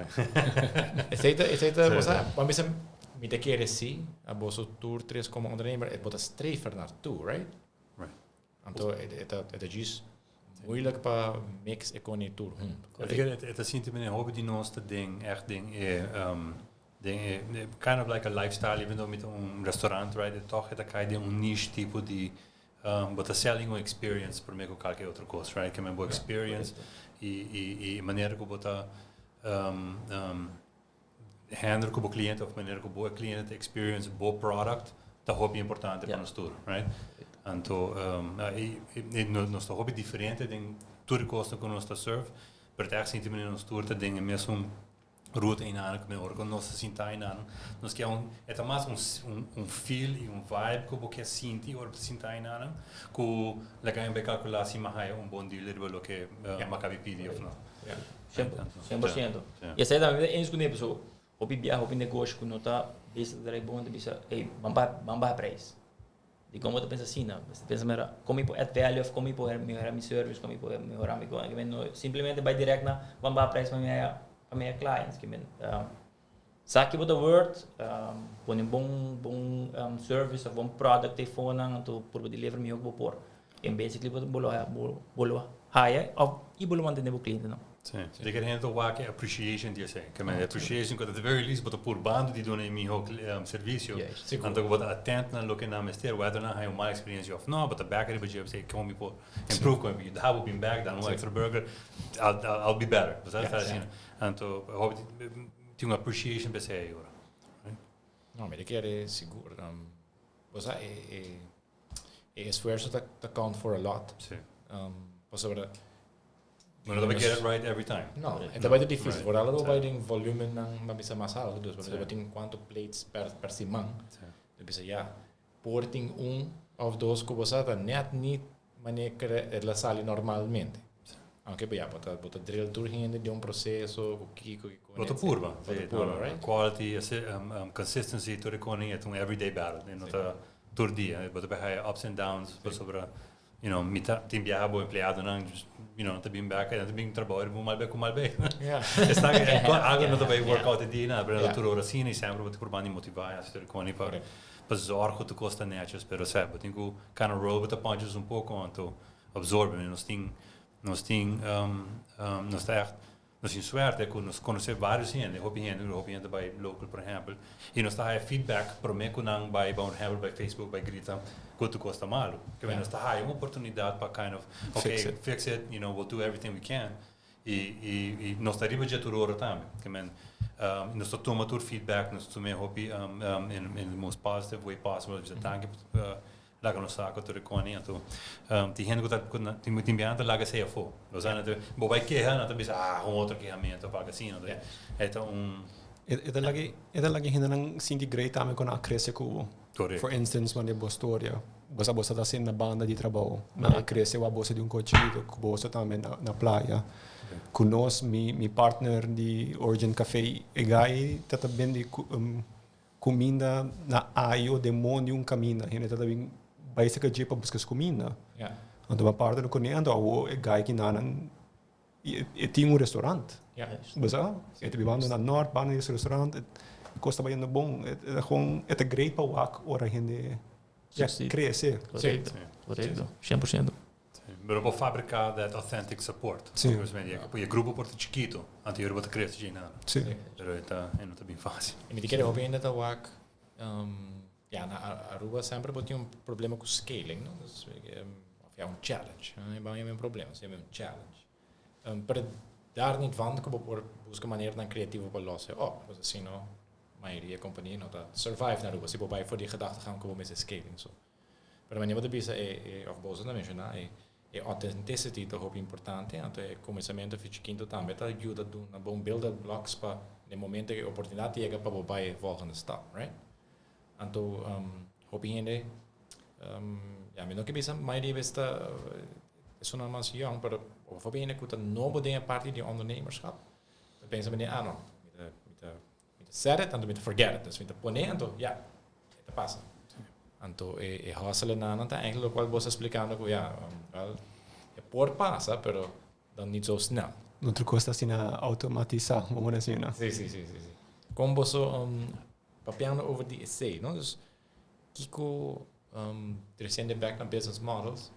Esey ta, bo sa, pa mi mi ta kere si, a boso tur tres como ondernemer, e bo ta streven naartoe, right? Right. Anto, e ta just moeilijk pa mix e con tur hunto. E ta sinti meneer hopi di nos ta den echt den e kind of like a lifestyle, even though met un restaurant, right? E toch e ta cai den un niche tipo di but a selling un experience pa mi cu cualkier otro cos, right? Cu e bo experience y manera cu bo ta handle cu bo cliente of manera cu bo cliente experience bo product ta hopi importante pa nos tur, right? Anto y nos ta hopi diferente den tur cos cu nos ta serve, pero ta sinti manera nos tur ta den e mesun ruta einan cu ora cu nos sinta einan nos kier un e ta mas un feel y un vibe cu bo kier sinti ora bo sinta einan cu laga en bay calcula si m'a haya un bon deal riba loke m'a caba di pidi of no. 100%. Y esey tambe eens cu so hopi biaha, hopi negoshi cu no ta bezig ta bon, ta bisa, "Hey, ban baha prijs." Di kon bo ta pensa asina? Bo ta pensa mera kon mi por add value of kon mi por mehora mi service, kon mi por mehora mi kon. No simplemente bai direct na ban baha prijs pa mi haya pa mi haya clients. Ke men sa ki bo ta worth, pone bon bon service of bon product eifonan anto purba deliver mihor ku bo por. En basically bo bo lo bo lo haya of y bo lo mantene bo clientenan. Sí. Di ke hende ta wak e appreciation di esei. Ke men appreciation ku at the very least bo ta purbando di duna e miho servisio. Anto ku bo ta attent na loke nan mester, whether nan haña un mal experiencia of no, bo ta bek riba dje bo kon mi por improve, kon mi por yuda bo bin bek, dal un extra burger, I'll I'll be better. Bo sa ta asina. Anto hopi tin un appreciation pa esei ayora. No, mi ta kere sigur. Bo sa e e E esfuerso ta ta count for a lot. Sí. Pasobra Bo no ta bay get it right every time. No, e ta bay ta difícil. Vooral ora bo bay den volumennan bo bisa mas alto. Dus bo bisa bo tin cuanto plates per per siman. Bo bisa ya, por tin un of dos cu bo sa ta net niet manera cu el a sali normalmente. Aunke bo ya bo ta bo ta drill tur hende den un proceso cu kico kico. Bo ta purba. Bo ta purba, right? Quality, consistency tur e cosnan e ta un everyday battle. E no ta Tur dia bo ta bay haya ups and downs pasobra you know mi ta tin biaha bo empleadonan you know nan ta bin bek nan ta bin trabou riba un mal bek ku mal bek. Esnan algo no ta bay work out e dia nada pero nan ta tur ora asina y semper bo ta purba di motiva y hasi tur e kos pa pa zorg ku tur kos ta neches pero sa bo tin ku kind of roll with the punches un poko anto absorbe nos tin nos tin nos ta echt Nos tin suerte ku nos konosé vários hende, hopi hende, hopi hende ta bai local por ehèmpel, i nos ta haya feedback promé ku nan bai por ehèmpel bai Facebook bai grita ku tur kos ta malu. Ke nos ta haya un oportunidat pa kind of okay fix it, you know, we'll do everything we can i i i nos ta riba dje tur ora tambe. Ke men nos ta tuma tur feedback, nos ta tum'é hopi in the most positive way possible, nos ta bisa danki Laga nos sa ku tur e koni anto tin hende ku ta ku na tin tin biaha nan ta laga esei afó. Lo sa nan ta bo bai keha nan ta bisa ah un otro kehamentu of algo asina anto e ta un. E ta laga e ta laga hendenan sinti great tambe ku nan a krese ku bo. Korekto. For instance wanneer bo storia bo sa bo sa ta hasiendo na banda di trabou nan a krese wak boso di un kochi chikito ku boso tambe na na playa. Ku nos mi mi partner di Origin Cafe e guy ta ta bende ku Kuminda na ayo den mon di un kaminda. Hende ta ta bin bai saka dje pa buska su kuminda. Anto bo a parti lo kuné, anto awo e gai kinanan e tin un restaurant. Bo sa? E ta bibando na nort banda di su restaurant, e kos ta bayendo bon. E ta gewoon, e ta great pa wak ora hende ya krese. Korekto, korekto, 100%. Pero bo fabrica that authentic support. Sí. Porque e grupo por ta chiquito, anto yori bo ta crece dje nada. Sí. Pero e ta, e no ta bin fácil. Y mi ta kere hopi hende ta wak, ya na Aruba semper bo tin un problema cu scaling, no? Dus, of ja, un challenge. No e ban yama un problema, sino un challenge. Pero daar niet van cu bo por busca maneranan creativo pa los e op. Pasobra si no, mayoria compania no ta survive na Aruba. Si bo bay for di gedachtegang cu bo mester scaling. So, Pero manera bo ta bisa e e of boso ta menshoná e e authenticity ta hopi importante, anto e kuminsamentu fi chikinto tambe ta yuda duna bo un build up blocks pa den momento ku e oportunidat yega pa bo bai e volgende stap, right? Anto hopi hende ya mi no ke bisa mayoria bes ta esunnan mas yong pero hopi hende ku ta nobo den e parti di ondernemerschap ta pensa manera ah no mi ta mi ta Mi ta set it, anto mi ta forget it. Dus mi ta pone, anto ya, e ta pasa. Anto e, e hustle nan ta eigenlijk locual bo ta explicando cu ya, wel, e por pasa, pero dan niet zo snel. No tur cos ta asina automatisa, vamos a decir, no? Sí, sí, sí, sí, sí. Con boso, papiando over di esey, no? Dus, kico, treciendo back na business models,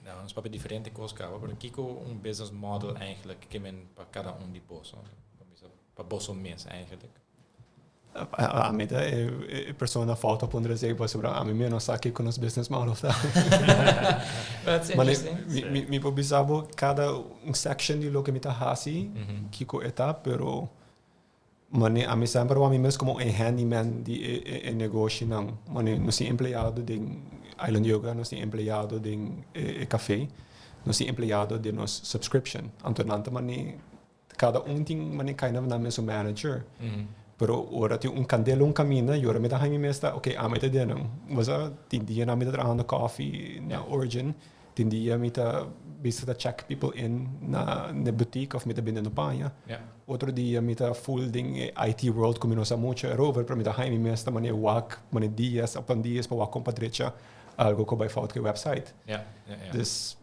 nou, nos papia diferente cos caba, pero kico un business model eigenlijk ke men pa cada un di boso? Pa boso mes eigenlijk? Ami ta e persona fout pa puntra esei pasobra ami mi no sa kiko nos business model ta. That's interesting. Mi, mi por bisa bo kada un section di loke mi ta hasi kiko e ta, pero mane ami semper wak mi mes komo e handyman di e negoshinan. Mane nos tin empleado den Island Yoga, nos tin empleado den e cafe, nos tin empleado den nos subscription. Anto nan ta mane Cada un tin mane kind of nan mesun manager. Pero ora tin un candela un camina, y ora mi ta haña mi mes ta, ok, ami ta den nan. Bo sa, tin dia nan mi ta trahando coffee na Origin. Tin dia mi ta bisa ta check people in na na boutique of mi ta bende no paña. Otro dia mi ta full den e IT world ku mi no sa mucho erover, pero mi ta haña mi mes ta mane wak mane dias upon dias pa wak kon pa drecha algo ku bai fout ku e website. Dus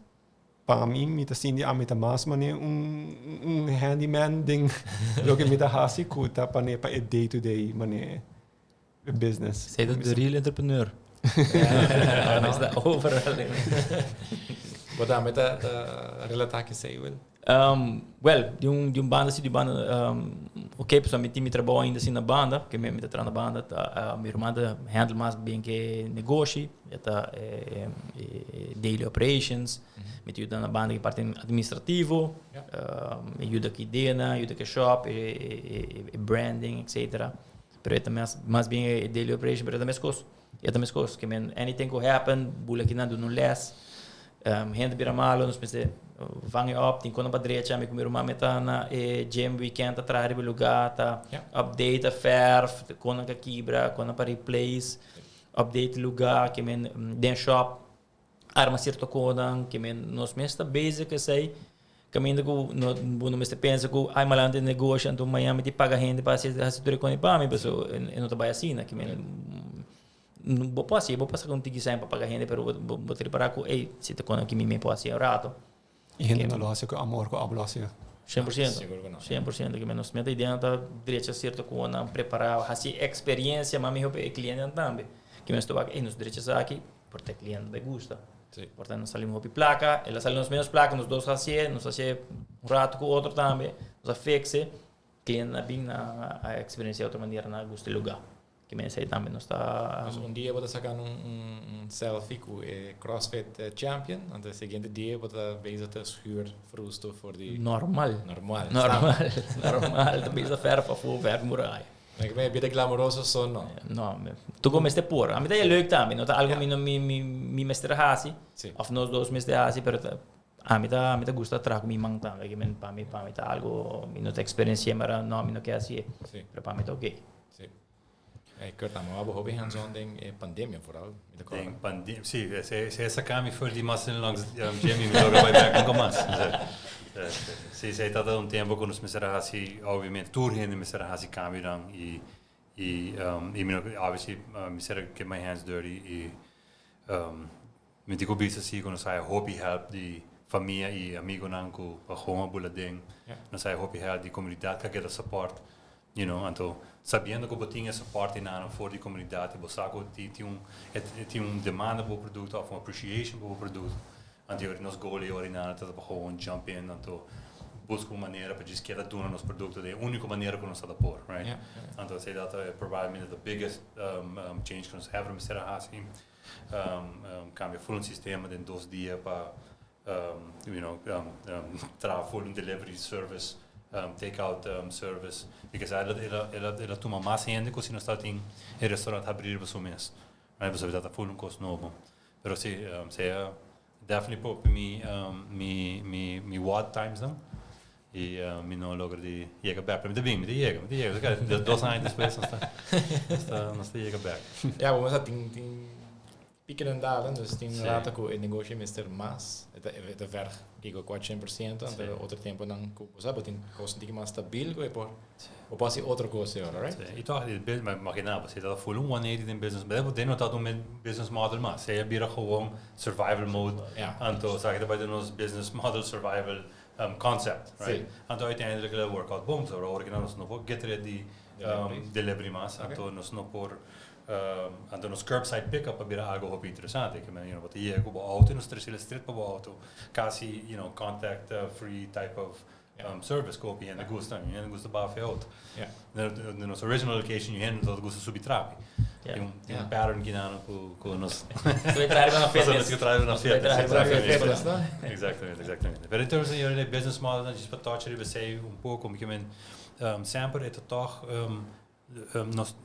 pa mi, mi ta sinti ami ta mas mane un handyman den loke mi ta hasi ku ta pane pa e day to day mane business. Zij dat de real entrepreneur. Ja, no, overal. Bo tambe ta relata cu esey, Will? Well, di un banda si, di un banda, ok, pasobra mi tin mi trabou ainda asina na banda, ke mi ta traha na banda, ta mi ruman ta handle mas bien ke negoshi, e ta daily operations, mi ta yuda na banda ke parti administrativo, mi yuda ku ideanan, yuda ku e shop, e branding, etcetera. Pero e ta mas bien e daily operation, pero e ta meskos. E ta meskos. Ke men anything could happen, bula kinan duna un les. Hende bira malo, nos mester vang e op, tin kona pa drecha. Mi ku mi ruman mi ta na e gym weekend ta traha riba e lugá, ta update, ta verf, kona ka kibra, kona pa replace, update lugá, ke men den shop arma sierto konan, ke men nos mes ta bezig ku esei. Kaminda ku no bo no mester pensa ku ai malante negoshi anto mañana mi tin paga hende pa hasi hasi tur e kos pa mi paso e no ta bai asina ke men bo por hasi bo por saka un tiki sèn pa paga hende pero bo bo ta ripará ku ey si ta kos aki mi mes por hasi un rato. I hende no lo hasi ku amor ku abo lo hasi. 100%. 100% ke men nos meta idea ta drecha sierto kosnan prepará hasi eksperensia mas mihó pa e klientenan tambe ke men nos ta wak ey nos drecha esaki por ta e kliente ta gusta. Sí. Por tanto, nos sali un hopi placa, el a sali nos menos placa, nos dos hacié, nos hacié un rato cu otro tambe, nos a fixe, cliente a bin na a experiencia otro manera na gusta e lugar. Que men esey tambe nos ta. Dus un dia bo ta saca un selfie cu e CrossFit champion, anto e siguiente dia bo ta bezig ta schuur frusto for di. Normal. Normal. Normal, normal, ta bezig ta verf afo, verf muraya. Ma ik ben bida glamoroso so no. No, tu ko mester por. A mi ta leuk tambe, no ta algo mi no mi mi mi mester hasi. Sí. Of nos dos mester hasi, pero ta a mi ta gusta traha ku mi man tambe. Ke men pa mi ta algo mi no ta experiencia maar no mi no ke hasi. Pero pa mi ta oké. Sí. Kurt, amo abo hopi hands-on den e pandemia vooral. Mi ta korda. Den pandemia, sí, se e saka mi for di mas langs Jimmy, mi logra bai bek nunca mas. Sí, esei tabata un tempo ku nos mester a hasi, obviamente, tur hende mester a hasi kambionan i mi no, obviously, mester a get my hands dirty i mi tin ku bisa si ku nos haya hopi help di famia i amigonan ku a gewoon a bula den. Nos haya hopi help di komunidat ku a keda support. Anto sabiendo ku bo tin e support einan for di komunidat i bo sa ku tin un demanda pa bo produkto òf un appreciation pa bo produkto. Anto yori nos goal yori einan ta pa gewoon jump in, anto buska un manera pa djis keda duna nos produkto den e úniko manera ku nos ta por, right? Anto esei ta probablemente the biggest change ku nos ever mester a hasi. Kambia full un sistema den 2 dia pa traha full un delivery service, take out service. Because el a tuma mas hende ku si nos tabatin e restaurant habrí riba su mes. Right? Pasobra ta full un kos nobo. Pero si, sea definitely por mi wild times nan. I mi no logra di yega bek. Pero mi ta bin, mi ta yega, mi ta yega. 2 aña despues nos ta yega bek. Ja, bo sa tin pieken en dalen, dus tin rato ku e negoshi mester mas, e ta verg digo 400%, anto otro tempo nan ku bo sa bo tin kos un tiki mas stabil ku e por bo por hasi otro kos e ora, right? Sí. I toch, e business, imagina bo, si ta full un 180 den business, maar den no ta un business model mas. Sea bira gewoon survival mode. Anto, sa ku ta bai nos business model survival concept, right? Anto uiteindelijk el a work out bon, so ora ku nos no por get ready delivery mas, anto nos no por anto nos curbside pickup a bira algo hopi interesante. Ke men, bo ta yega ku bo auto i nos trese straight pa bo auto. Kasi, contact free type of service ku hopi hende gusta. Hende gusta baha fe auto. Na nos original location, hende no gusta subi trapi. Tin un pattern kinan ku nos. Subi trapi na fitness. Subi trapi na fitness. Subi trapi na fitness, no? Exactamente. Pero in terms of your business model, dan just pa touch riba esei un poko, ke men semper e ta toch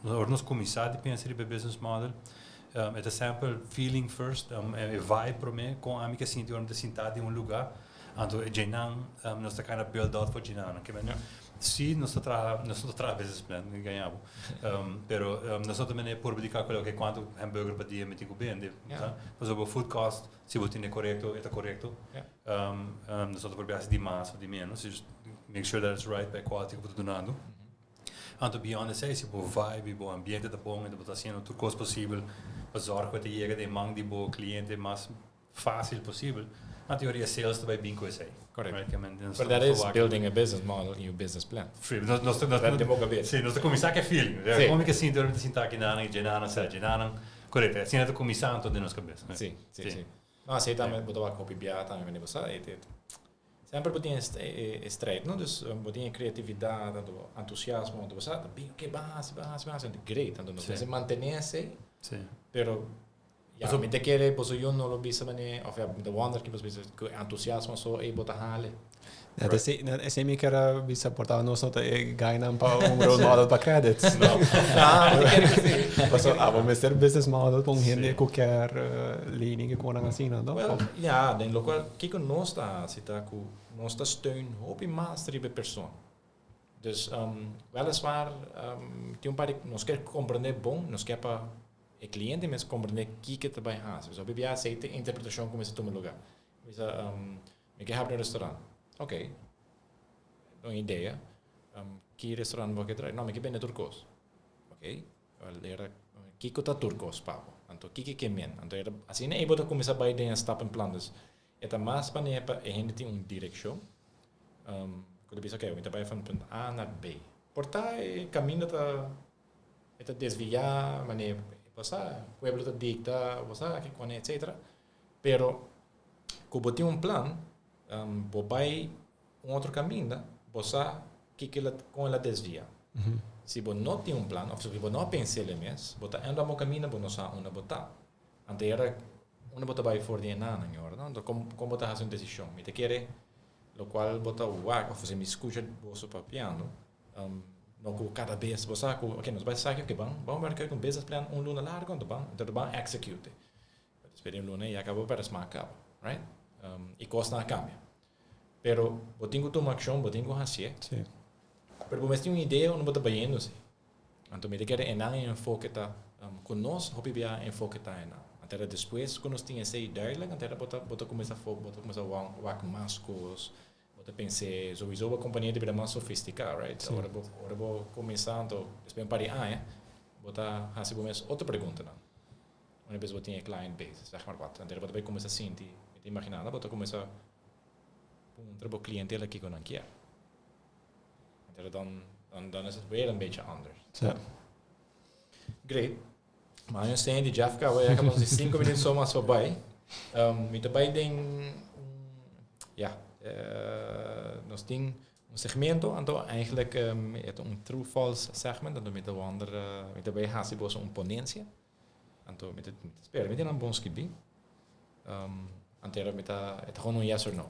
ora nos kuminsá di pensa riba business model, e ta semper feeling first, e vibe promé, kon ami ke sinti ora mi ta sintá den un lugá, anto djenan nos ta kind of build out for djenan. Ke men Si nos ta traha, nos no ta traha business plan, mi gaña bo. Pero nos no ta mene purba di calcula, ok, cuanto hamburger pa dia mi tin cu bende. Pasobra bo food cost, si bo tene corecto, e ta corecto. Nos no ta por haci di mas of di menos, just make sure that it's right pa e quality cu bo ta dunando. Anto beyond esey, si bo vibe y bo ambiente ta bon, y bo ta haciendo tur cos posibel pa zorg cu e ta yega den man di bo cliente mas fácil posibel, na teoria sales ta bai bin ku esei. Correct. Right? Ke men, nos But that nos is wak- building a business model in your business plan. Sí, nos, nos, nos, Dat den bo kabes. Sí, nos ta kuminsá ku e feeling. Sí. Komo mi ke sinti ora mi ta sinta aki nan i djenanan sa, djenanan. Correcto, asina ta kuminsá anto den nos kabes. Sí, sí, Sí. sí. No, así tambe bo ta wak hopi bia tambe wanneer bo sa, e e semper bo tin e e e strijd, no? Dus bo tin e creatividad, anto entusiasmo, anto bo sa, ta bin, oké, ban hasi, ban hasi, ban hasi, anto great, anto nos Sí. mester mantené esei, Sí. pero Ya, Paso- mi ta kere boso yu no lo bisa mane, of ja, mi ta wonder ki boso bisa ku entusiasmo so ei bo ta hale. Net esei, net esei mi kier a bisa por ta nos no ta e guynan pa un role model pa credits. No. Ah, mi ta kere ku si. Paso abo mester business model pa un hende Sí. ku kier lening i konan asina, no? Well, ja, den lokual kiko nos ta hasi ta ku nos ta steun hopi mas riba e persona. Dus weliswaar tin un par di nos kier komprende bon, nos kier pa e kliente mes komprende kiko ta bai hasi. Pasobra hopi bia esei ta e interpretashon ku mester tuma luga. Bisa mi ke habri un restaurant. Ok, un idea. Ki restaurant bo ke trae? No, mi ke bende tur kos. Ok, wel era kiko ta tur kos pa bo? Anto kiko ke men? Anto era asina ei bo ta kuminsá bai den e stappenplan. Dus e ta mas manera pa e hende tin un direkshon. Ku ta bisa ok, mi ta bai van punt A na B. Por ta e kaminda ta e ta desviá manera bo sa pueblo ta dikta bo sa ke kone etcetera. Pero ku bo tin un plan bo bai un otro kaminda bo sa kiko el a kon el a desviá. Si bo no tin un plan òf si bo no a pensa el mes bo ta enda bo kaminda bo no sa unda bo ta. Anto era unda bo ta bai for di e nanan yora no. Anto kon kon bo ta hasi un desishon? Mi ta kere lokual bo ta wak òf si mi skucha boso papiando no ku kada bes bo sa ku oke nos bai sa ki ban ban werk uit un business plan un luna largo anto ban anto ban execute. Despues di un luna ya kaba bo pèrdè smak kaba right i kosnan a kambia. Pero bo tin ku tuma akshon bo tin ku hasié. Pero bo mester tin un idea unda bo ta bayendo si. Anto mi ta kere enan e enfoke ta ku nos hopi bia enfoke ta enan. Anto era despues ku nos tin esei duidelijk anto era bo ta bo ta kuminsá fo bo ta kuminsá wak mas kos, bo ta pens'é souiso bo kompania ta bira mas sofistiká right. Ora bo ora bo kuminsá anto despues un par di aña bo ta hasi bo mes otro preguntanan. Una bes bo tin e client base zeg maar wat anto era bo ta bai kuminsá sinti mi ta imaginá bo ta kuminsá puntra bo klientela kiko nan kier. Pero dan, dan, dan is het weer een beetje anders. Ja. Great. Maar nu zijn die Jeff ka, we hebben ons die 5 minuten zomaar voorbij. Um, mi daarbij den, ja, nos tin un segmento, anto eigenlijk het un true false segment, anto mi ta wonder, mi ta bij hasi boso un ponencia. Anto mi ta spera, mi tin nan bon skibi. Um, antero mi ta, het gewoon un yes or no.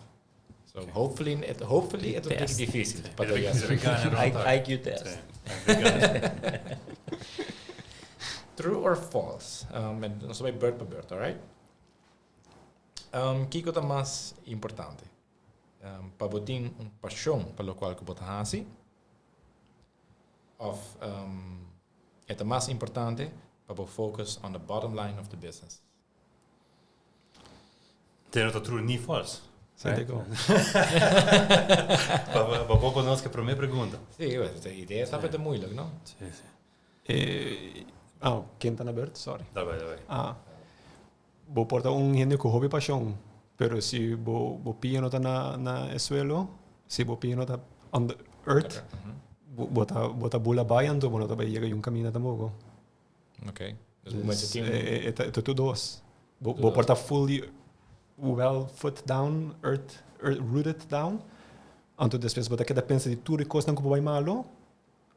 So hopefully, het, hopefully het wordt difícil. Pa ta yes or no. IQ test. True or false? Um, en nos ta beurt pa beurt, alright? Um, kiko ta mas importante? Um, pa bo tin un pasion pa locual ku bo ta hasi? Of um, e ta mas importante pa bo focus on the bottom line of the business? Te no ta true ni false. Sente ko. Pa pa poco nos ke prome pregunta. Sí, de idea ta bete moeilijk, no? Sí, sí. Eh, oh, ken ta na beurt? Sorry. Daarbij, daarbij. Ah. Bo por ta un hende ku hopi pashon, pero si bo bo pia no ta na na e suelo, si bo pia no ta on the earth, bo bo ta bo ta bula bai anto bo no ta bai yega yun kaminda tampoco. Oké. Dus bo mester tin E e ta tur dos. Bo bo por ta fully well foot down, earth, earth rooted down, anto despues bo ta keda pensa di tur e kosnan ku bo bai malo,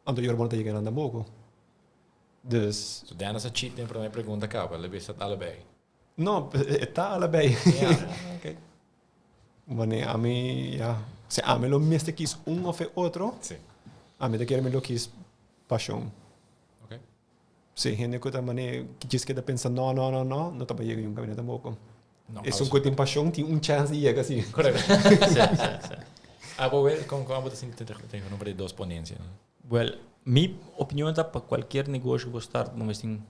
anto yora bo no ta yega nan tampoco. Dus. So Dennis a cheat den prome pregunta caba, el a bisa ta allebei. No, e ta allebei. Ja, oké. Wanneer ami, ja, si ami lo mester kies un of e otro, Sí. ami ta kere mi lo kies pasion. Oké. Si hende ku ta mane djis keda pensa no, no, no, no, no ta bai yega yunka bini tampoco. No, Esun ku tin pasion tin un chance di yega si. Correcto. Sí, sí, sí. Abo wel, con con abo ta sinti tegenover di dos ponencia? Well, mi opinion ta pa cualkier negoshi cu bo start bo mester tin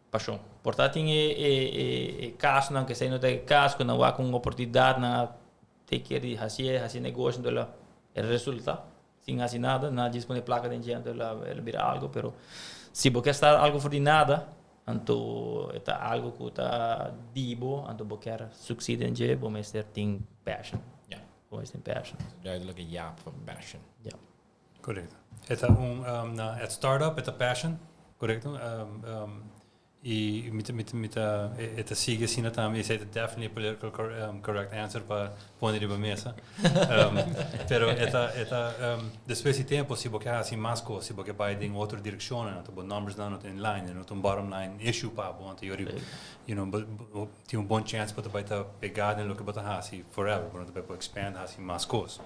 pasion. Por ta tin e e e e casonan cu esey no ta e caso cu nan wak un oportunidad nan a take care di hacié, haci negoshi enton la e resulta sin haci nada, nan a djis pone placa den dje enton la el a bira algo pero si bo kier start algo for di nada anto e ta algo cu ta di bo anto bo kier succeed den dje bo mester tin passion. Bo mester tin passion. Duidelijke ja pa passion. Ja. Correcto. E ta un um, na het startup, e ta passion, correcto? Um, um, y mi ta, mi ta, mi ta, e ta sigue asina tambe. Esey ta definitely a political cor, um, correct answer pa pone riba mesa. Um, pero e ta, e ta, um, despues di tempo, si bo ke hasi mas cos, si bo ke bai den otro direccionnan, anto bo numbers nan no ta in line, no ta un bottom line issue pa bo, anto yori, you know, bo, bo tin un bon chance bo ta bai ta pega den loke bo ta hasi forever, bo no ta bai por expand, hasi mas cos.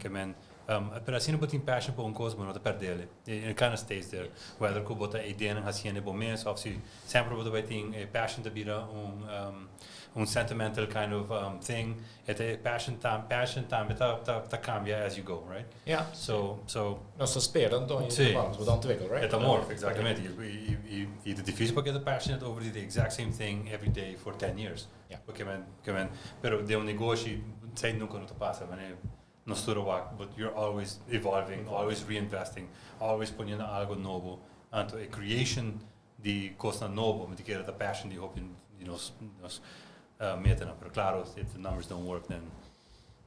Ke men, Pero asina bo tin passion pa un cos bo no ta perdele. It kinda stays there. Whether cu bo ta ideanan haciendo bo mes of si semper bo ta bay tin e passion ta bira un un sentimental kind of thing. E ta e passion ta passion tambe ta ta ta cambia as you go, right? Ja. So so. Nos ta spera anto Si. Bo ta ontwikkel, right? E ta morf, exactamente. Y y y ta dificil pa keda passionate over the exact same thing every day for ten years. Ja. Porque men, porque men, pero den un negoshi esey nunca no ta pasa. Manera Nos tur a wak, but you're always evolving, always reinvesting, always poniendo algo nobo. Anto e creation di cosnan nobo, mi ta kere ta passion di hopi di nos nos metanan. Pero claro, if the numbers don't work then,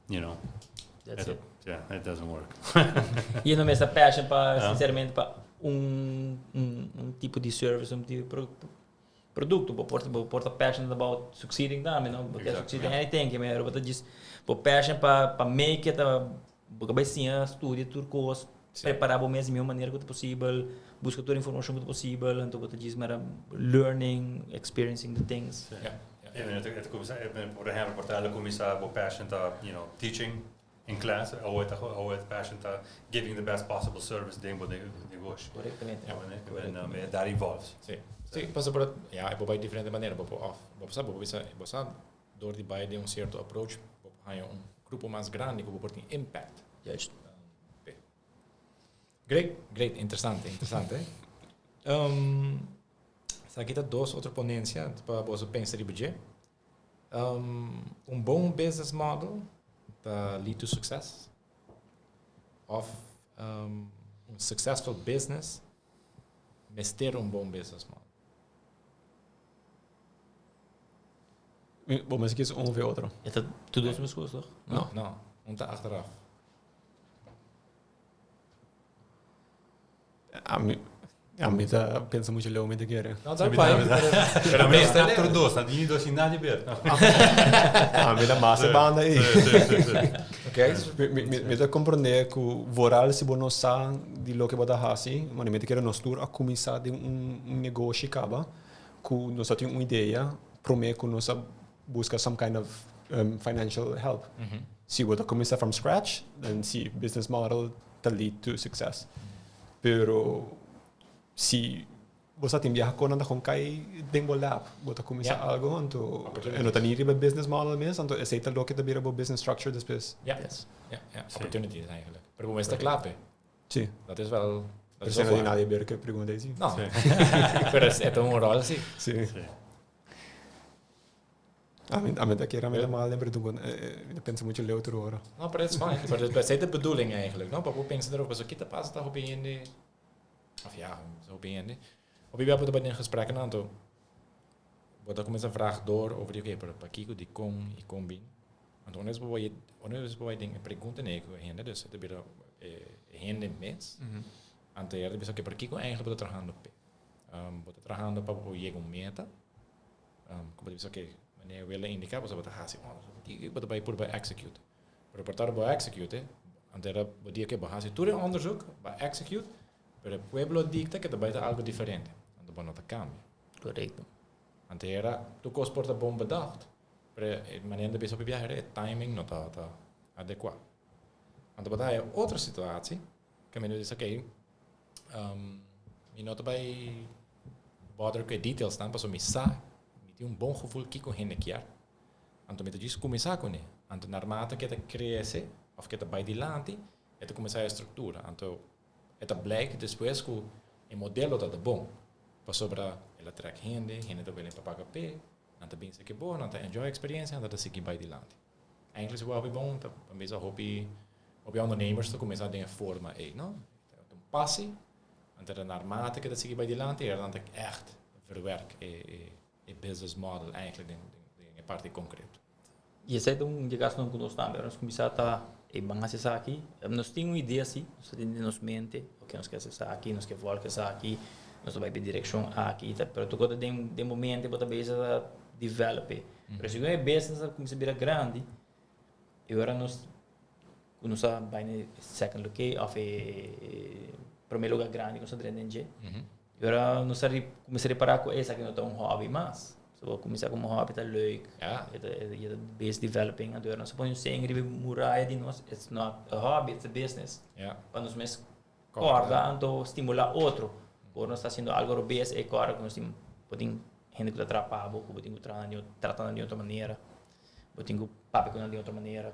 you know, That's it. Yeah, it doesn't work. Y no mester passion pa, sinceramente, pa un un tipo di service, un tipo di Producto, bo por bo por ta passionate about succeeding tambe, no? Bo kier succeed in anything, ke mero bo ta djis bo passion pa pa make it ta bo ka bai siña studia tur kos, prepara bo mes di mihor manera ku ta posibel, buska tur informashon ku ta posibel, anto bo ta djis mera learning, experiencing the things. Ja, ja. E ta kuminsá, por ehempel, por ta el a kuminsá bo passion ta, you know, teaching in class, awo ta awo e passion ta giving the best possible service den bo negoshi. Correctamente. Ja, en that evolves. Sí. Sí, pasobra ja, e por bai diferente manera, bo por of bo sa bo por bisa bo sa door di bai den un cierto approach bo por haña un grupo mas grandi ku bo por tin impact. Juist. Great, great, interesante, interesante. Um, esaki ta dos otro ponencia pa boso pensa riba dje. Un bon business model ta lead to success? Of un successful business mester un bon business model? Bo mester kies un of e otro. E ta tur dos meskos toch? No. No, un ta achteraf. Ami, ami ta pensa mucho leu mi ta kere. No, ta fijn. Pero mi snap tur dos, na dini dos sin nadie ber. Ami ta mas e banda ei. Oké. Mi, mi, mi ta comprende ku vooral si bo no sa di loke bo ta hasi, bueno, mi ta kere nos tur a kuminsá den un, un negoshi kaba ku nos a tin un idea promé ku nos a buska some kind of financial help. Si bo ta kuminsá from scratch, then si business model ta lead to success. Pero si bo sa tin biaha konan ta kon kai den bo lap, bo ta kuminsá Ja. algo, anto Opportunity. e no ta ni riba business model mes, anto esei ta loke ta bira bo business structure despues. Ja. Yes. Ja, ja. Opportunities eigenlijk. Pero bo mester klaar p'e. Si. Dat is wel... Dat Pero is esei wel no tin waar. nadie ber ke pregunta ei si. No. Pero es, e ta un rol si. Si. Si. Ami, ami ta kere, ami ta mal den pregunta, mi ta pensa mucho leu tur ora. No, pero it's fine. Pero esei ta bedoeling eigenlijk, no? Pa bo pensa erover, pasobra kita pasa ta hopi hende, of ja, hopi hende, hopi bia bo ta bai den gesprekken anto bo ta kuminsá vraag door over di oké, pero pakiko, dikon i kon bin. Anto una bes bo bai, una bes bo bai den e pregunta nei ku e hende, dus e ta bira e hende mes, anto e ta bisa oké, pero kiko eigenlijk bo ta trahando p'e? Bo ta trahando pa bo yega un meta? Como ta bisa oké, meneer Wille indica boso bo ta hasi onderzoek, bo ta bai purba execute. Pero por tanto bo execute, anto era bo di oké, bo hasi tur e onderzoek, bo execute, pero e pueblo dicta ke ta bai ta algo diferente, anto bo no ta cambia. Correcto. Anto era tur cos por ta bon bedacht, pero e manera ta bisa hopi biaha e timing no ta adecua. Anto bo ta haya otro situatie, ke mi no bisa oké, Mi no ta bai bother ku e detailsnan pasobra mi sa, mi tin un bon gevoel kiko hende kier. Anto mi ta djis kuminsá kuné. Anto narmate ke ta krese. of ku e ta bai dilanti, e ta kuminsá e struktura. Anto e ta blijk despues ku e modelo ta ta bon, pasobra el a trèk hende, hende ta willing pa paga p'e, nan ta binse ke bo, nan ta enjoy e eksperensia, nan ta sigui bai dilanti. Eigenlijk si bo hopi bon, ta bisa hopi hopi ondernemers ta kuminsá den e forma ei, no? Ta un passie, anto ta naarmate ke ta sigui bai dilanti, e nan ta ègt verwerk e e business model eigenlijk den den e parti concreto. Y esey ta un di e casonan cu nos tambe ora nos cuminsa ta ey ban haci esaki, nos tin un idea si, nos ta tin den nos mente, ok nos ke haci esaki, nos ke volg esaki, nos ta bay pa e direccion aki, pero tur cosa den den bo mente bo ta bezig ta develop e. Pero segun e business a cuminsa bira grandi y ora nos cu nos a bay na e second loca of e prome lugar grandi cu nos a drenta den dje, Y ora nos a cuminsa repara cu esaki no ta un hobby mas. So bo cuminsa como hobby ta leuk, e ta e ta base developing. Anto nos a pone un saying riba e muraya di nos, it's not a hobby, it's a business. Pa nos mes corda anto stimula otro. Ora nos ta haciendo algo robes e corda cu nos tin bo tin hende cu ta trapa bo, cu bo tin cu traha nan trata nan di otro manera, bo tin cu papia cu nan di otro manera.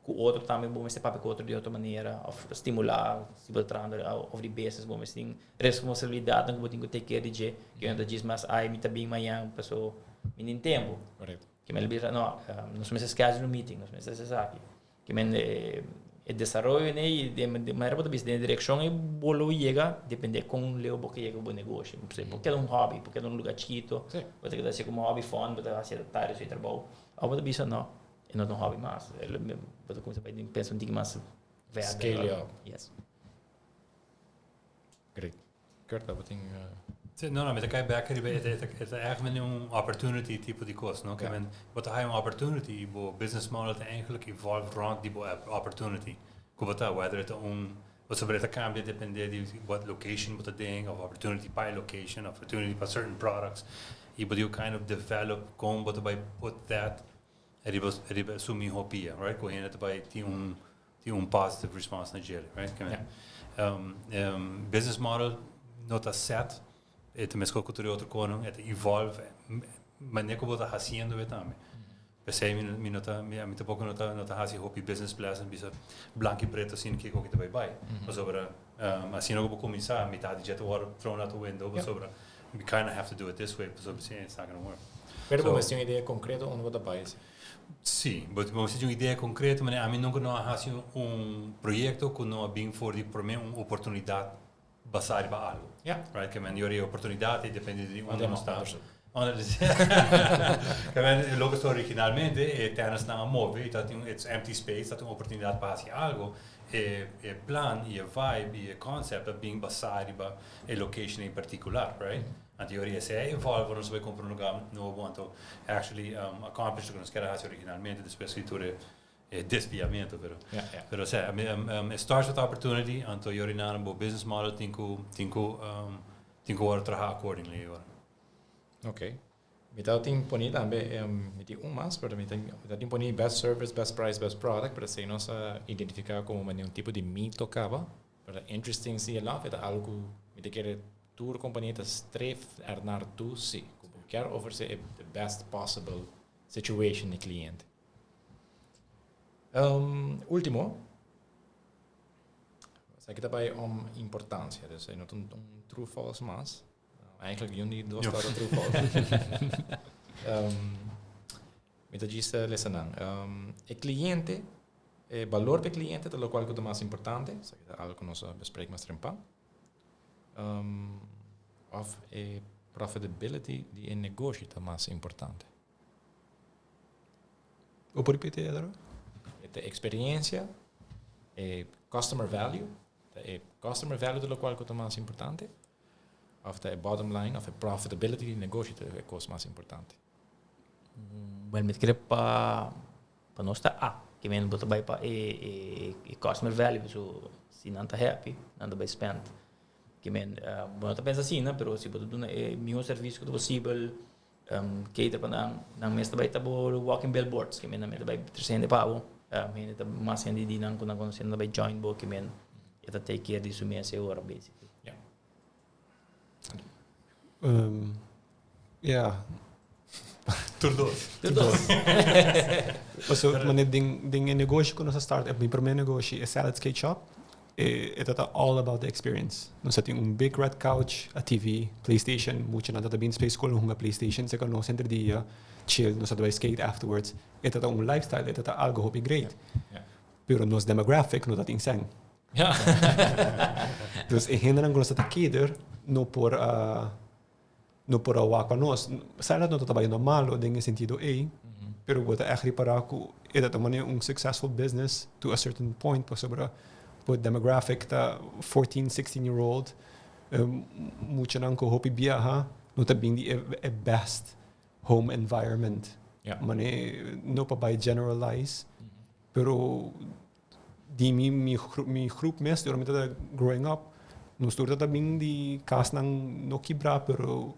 Ku otro tambe bo mester papia ku otro di otro manera of stimulá si bo ta trahando of di business bo mester tin responsabilidatnan ku bo tin ku take care di dje ku no ta djis mas ay mi ta bin mañan paso mi tin tempu. Ke men lo bisa no nos mester schedule un meeting nos mester hasi esaki ke men e desaroyo nei di manera bo ta bisa den e direkshon ei bo lo yega depende kon leu bo ke yega ku bo negoshi por keda un hobby por keda un luga chikito bo ta keda hasi komo hobby fun bo ta hasi tardi su e trabou of bo ta bisa no. E no ta un hobby mas. Bo ta cuminsa bay pensa un tiki mas verder. Scale up. Yes. Great. Kurt, abo tin... Sí, no, no, mi ta kai bek riba e e ta echt mene un opportunity tipo di kos, no? Ke men bo ta haya un opportunity i bo business model ta eigenlijk evolve rond di bo opportunity ku bo ta, whether e ta un, pasobra e ta kambia depende di what location bo ta den of opportunity pa e location, opportunity pa certain products i bo tin ku kind of develop kon bo ta bai put that riba riba su miho pia, right? Ku hende ta bai tin un tin un positive response na djele, right? Ke men business model no ta set, e ta meskos ku tur e otro konan, e ta evolve manera ku bo ta hasiendo e tambe. P'esei mi mi no ta mi ami tampoko no ta no ta hasi hopi business plans bisa blank i preto asina kiko ki ta bai bai. Pasobra asina ku bo kuminsá mitad di dje ta wòrdu thrown out the window pasobra We kinda have to do it this way pasobra si it's not gonna work. Pero bo mester tin un idea concreto unda bo ta bai si? Si, bo mester tin un idea concreto, manera ami nunca no a haci un proyecto cu no a bin for di prome un oportunidad basa riba algo. Ja. Right, ke men yori e oportunidad y depende di unda nos ta. Ke men loke sta originalmente e tennisnan a move y ta tin it's empty space, ta tin un oportunidad pa haci algo. E e plan y e vibe y e concept a bin basa riba e location en particular, right? Anto yori esei a evolve ora nos a bai cumpra un lugar nobo anto actually accomplish loke nos kier a haci originalmente despues di tur e desviamento pero pero osea it starts with opportunity anto yori nan bo business model tin cu tin cu tin cu worde traha accordingly ora. Okay. Mi ta tin poni tambe, mi tin un mas, pero mi ta mi ta tin poni best service, best price, best product, pero esei nos a identifica como manera un tipo di mito caba, pero interesting si enough e ta algo cu mi ta kere tur compania ta streef er naar toe si, cu bo kier ofrece e the best possible situation di cliente. Ultimo, esaki ta bay om importancia, dus e no ta un true false mas. Eigenlijk yun di dos ta true false. Mi ta djis lesa nan. E cliente, e balor p'e cliente ta locual cu ta mas importante. Esaki ta algo cu nos a bespreek mas trempan. Of e profitability di e negoshi ta mas importante. Bo por ripiti Edro? E ta experiencia, e customer value, ta e customer value ta locual cu ta mas importante. Of ta e bottom line of e profitability di negoshi ta e kos mas importante? Bueno, mi ta kere pa pa nos ta A. Ke men bo ta bai pa e e customer value, so si nan ta happy, nan ta bai spend. Ke men bo no ta pensa asina, pero si bo ta duna e miho servicio ku ta posibel, cater pa nan, nan mes ta bai ta bo walking billboards, ke men nan mes ta bai trese hende pa bo, hende ta mas hende di nan ku nan konosé nan ta bai join bo, ke men e ta take care di su mes e ora basically. Ja. Ja. Tur dos. Tur dos. Paso, mane den den e negoshi ku nos a start, e mi promé negoshi, e Salad Skate Shop, e e ta all about the experience. Nos a tin un big red couch, a TV, PlayStation, muchanan ta ta bin despues skol hunga PlayStation seka nos henter dia, chill, nos a ta bai skate afterwards. E ta ta un lifestyle, e ta ta algo hopi great. Pero nos demographic no ta tin sèn. Dus e hendenan ku nos ta ta cater no por a no por a wak pa nos. Salad no ta ta bayendo malo den e sentido ey, pero bo ta echt ripara ku e ta ta manera un successful business to a certain point pasobra bo demographic ta 14, 16 year old, muchanan ku hopi biaha no ta bin di e best home environment. Mane no pa bay generalize, pero di mi mi mi groep mes ora mi tabata growing up nos tur tabata bin di kasnan no kibrá pero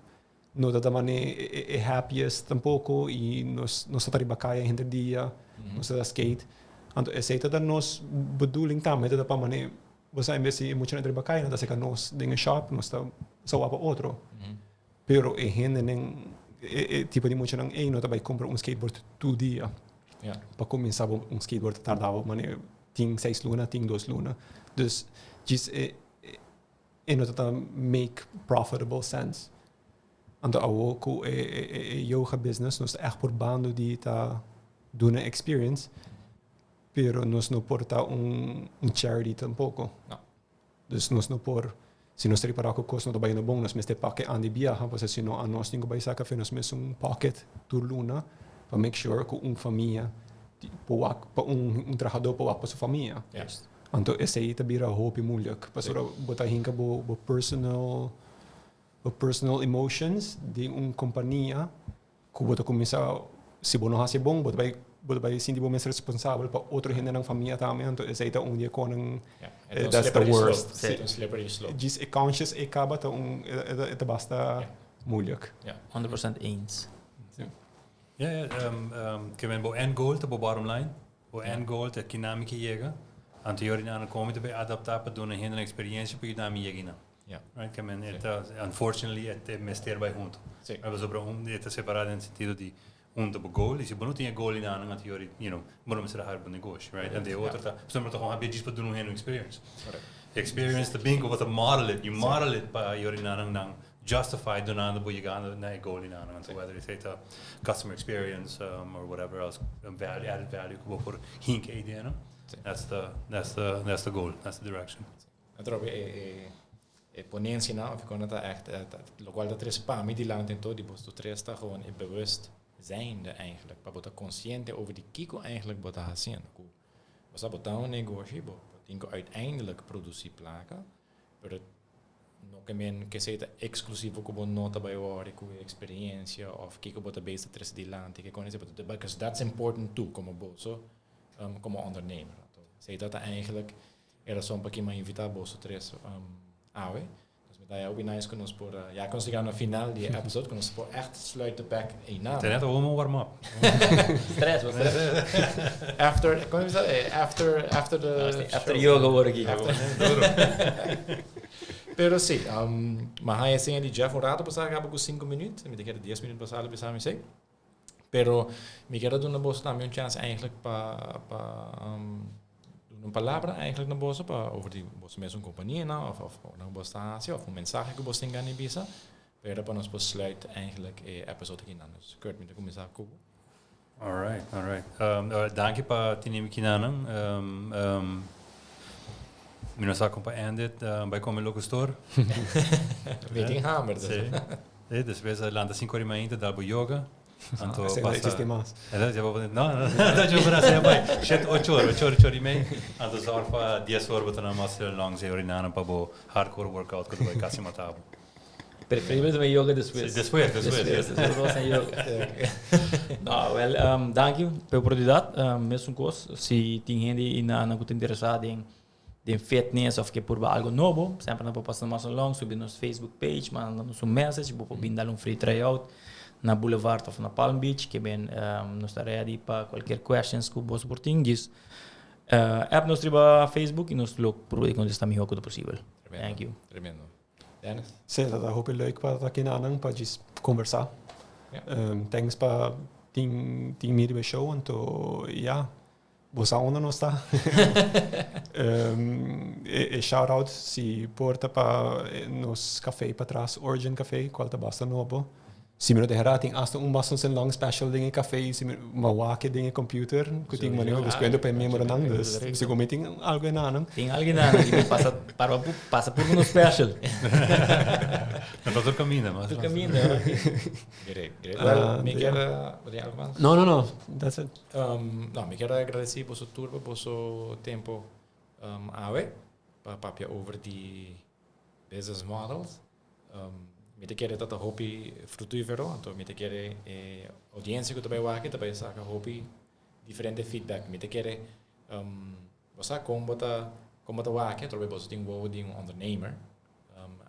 no tabata mane e happiest tampoco y nos nos tabata riba kaya henter dia nos tabata skate anto esei tabata nos bedoeling tambe tabata pa mane bo sa en bes di e muchanan ta riba kaya nan ta seka nos den e shop nos ta sa wak pa otro pero e hendenan e tipo di muchanan ei no ta bai kumpra un skateboard tur dia. Pa kuminsá bo un skateboard ta tarda bo manera tin seis luna, tin dos luna. Dus djis e e no ta ta make profitable sense. Anto awo ku e e yoga business nos ta ègt purbando di ta duna experience, pero nos no por ta un charity tampoco. Dus nos no por, si nos ta ripará ku kos no ta bayendo bon, nos mester pak e an di biaha, pasobra si no anos tin ku bai saka fe nos mes un pocket tur luna pa make sure ku un famia por wak, pa un trahadó por wak pa su famia. Anto esei ta bira hopi moeilijk, pasobra bo ta hinka bo bo personal bo personal emotions den un kompania Ku bo ta kuminsá, si bo no hasi bon, bo ta bai bo ta bai sinti bo mes responsabel pa otro hendenan famia tambe, anto esei ta un di e konan, E ta un that's the slippery worst. slope. E ta un slippery slope. Djis e conscious ei kaba ta un, e ta basta moeilijk. 100% eens. Ja, ja, ke men bo end goal ta bo bottom line. Bo end goal ta kina mi ke yega. Anto yori nan a komi ta bay adapta pa duna hende nan experiencia pa yuda mi yega einan. Ja. Right? Ke men e ta, unfortunately, e e mester bay hunto. Sí. Right? Pasobra un e ta separa den sentido di un ta bo goal y si bo no tin e goal einan anto yori, you know, bo no mester a hari bo negoshi, right? Anto e otro ta, pasobra bo ta gewoon habia djis pa duna un hende un experience. Correct. E experience ta bin ku bo ta model it, you model it pa yori nan nan justify dunando bo yegando na e goal einan. Anto whether esei ta customer experience or whatever else, value, added value ku bo por hinka ei den, that's the, that's the, that's the goal, that's the direction. Atrobe e e e ponencianan of con ta echt locual ta tres pa mi dilanti en todo di boso tres ta gewoon e bewust zijnde eigenlijk pa bo ta consciente over di kico eigenlijk bo ta haciendo cu bo sa bo ta un negoshi bo tin cu uiteindelijk produci placa pero no ke men ke esey ta exclusivo cu bo no ta bay worry cu e experiencia of kico bo ta bezig ta trece dilanti ke con esey because that's important too como boso como ondernemer. Esey ta ta eigenlijk E rason pa ki mi a invita boso tres awe. Dus mi ta haya hopi nice ku nos por ya ku nos yega na final di e episode ku nos por echt sluit de bek einan. Te net awor mi warm up. Stress, bo stress. After, kon bisa? After, after the After yoga wor aki. Pero si, mi a haya seña di Jeff un rato pasá kaba ku sinku minuut. Mi ta kere dies minuut pasá lo bisa mi esei. Pero mi kier a duna boso tambe un chance eigenlijk pa pa duna un palabra eigenlijk na boso pa over di boso mesun companianan of of ora ku boso ta hasi of un mensahe ku boso tin gana di bisa pero pa nos por sluit eigenlijk e episode aki nan. Dus Kurt mi ta kuminsá ku bo. Alright, alright. Danki pa tene mi kinanan. Mi no sa kon pa end it. Bai kome loko store. Mi tin hamber dus. Sí. Sí, despues a lanta sinku ora di mainta dal bo yoga. Anto Esei no pasa. existi mas. No, no, no, yo por hacer bai. Shet ocho ora, ocho ora, ocho ora y mei. Anto zorg pa dies ora bo ta na muscle longs e ora nana pa bo hardcore workout ku ta bai kasi mata bo. Preferibel ta yoga despues. Sí, despues, despues. Despues, despues bo haci yoga. No, wel, danki pa e oportunidad. Mesun cos, si tin hende y nan cu ta interesa den den fitness of ke purba algo nobo, semper nan por pasa na Muscle Long, subi nos Facebook page, manda nos un message, bo por bin dal un free tryout na Boulevard of na Palm Beach, ke ben nos ta ready pa cualkier questions ku boso por tin, djis app nos riba Facebook y nos lo purba di contesta miho ku ta posibel. Thank you. Tremendo. Dennis? Sí, ta hopi leuk pa ta kinanan pa djis conversa. Thanks pa tin tin mi riba e show anto ya bo sa unda nos ta. E shout out si por ta pa nos café patras Origin Café cual ta basta nobo. Si mi no ta hera tin hasta un Boston Long special den e café si mi ma wak den e computer cu tin manera descuento pa e miembronan dus segun mi tin algo enanan. Tin algo enanan y mi pasa para pasa por uno special. Na ta tur caminda mas. Tur caminda. Great, great. Well, mi kier bo tin algo mas? No, no, no. That's it. No, mi kier agradeci boso tur pa boso tempo awe pa papia over di business models. Mi ta kere ta ta hopi frutífero, anto mi ta kere e audiencia ku ta bai wak ta bai saka hopi diferente feedback. Mi ta kere bo sa kon bo ta kon bo ta wak atrobe boso tin wowo di un ondernemer.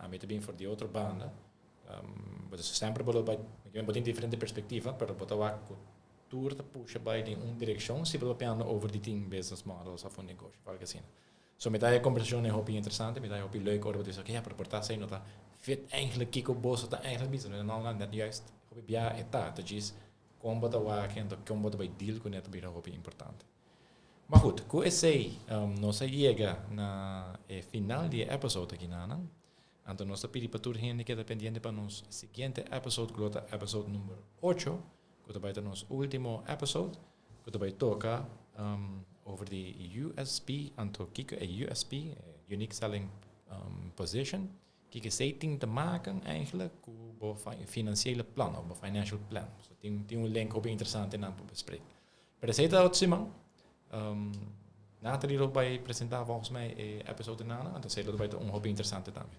Ami ta bin for di otro banda. Bo ta semper bo lo bai bo tin diferente perspectiva pero bo ta wak ku tur ta pusha bai den un direkshon si bo ta papiando over di tin business models of un negoshi of algo asina. So mi ta e conversacion e hopi interesante, mi ta e hopi leuk ora bo ta bisa, oké, pero por ta asei no ta fit eigenlijk kiko boso ta eigenlijk bisa. No, no, net juist hopi bia e ta, ta djis kon bo ta wak anto kon bo ta bai deal kuné ta bira hopi importante. Maar goed, ku esei nos a yega na e final di e episode aki nanan. Anto nos ta pidi pa tur hende keda pendiente pa nos siguiente episode ku lo ta episode number ocho, ku ta bai ta nos ultimo episode. Ku ta bai toka over di USP, anto kiko e USP, Unique Selling Position, kiko esei tin te maken eigenlijk ku bo financiële plan of bo financial plan. So tin tin un link hopi interesante nan por bespreek. Pero esei ta otro siman. Nathalie lo bai presenta volgens mij e episode nana, anto esei lo bai ta un hopi interesante tambe.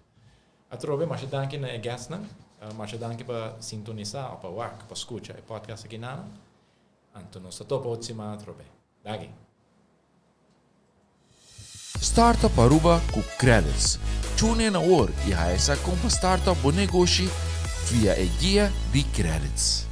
Atrobe masha danki na e guestnan, masha danki pa sintonisa of pa wak, pa skucha e podcast aki nana. Anto nos ta topa otro siman atrobe. Dagi! Startup Aruba cu Credits. Tune in awor y haya sa con pa startup bo negoshi via e guia di Credits.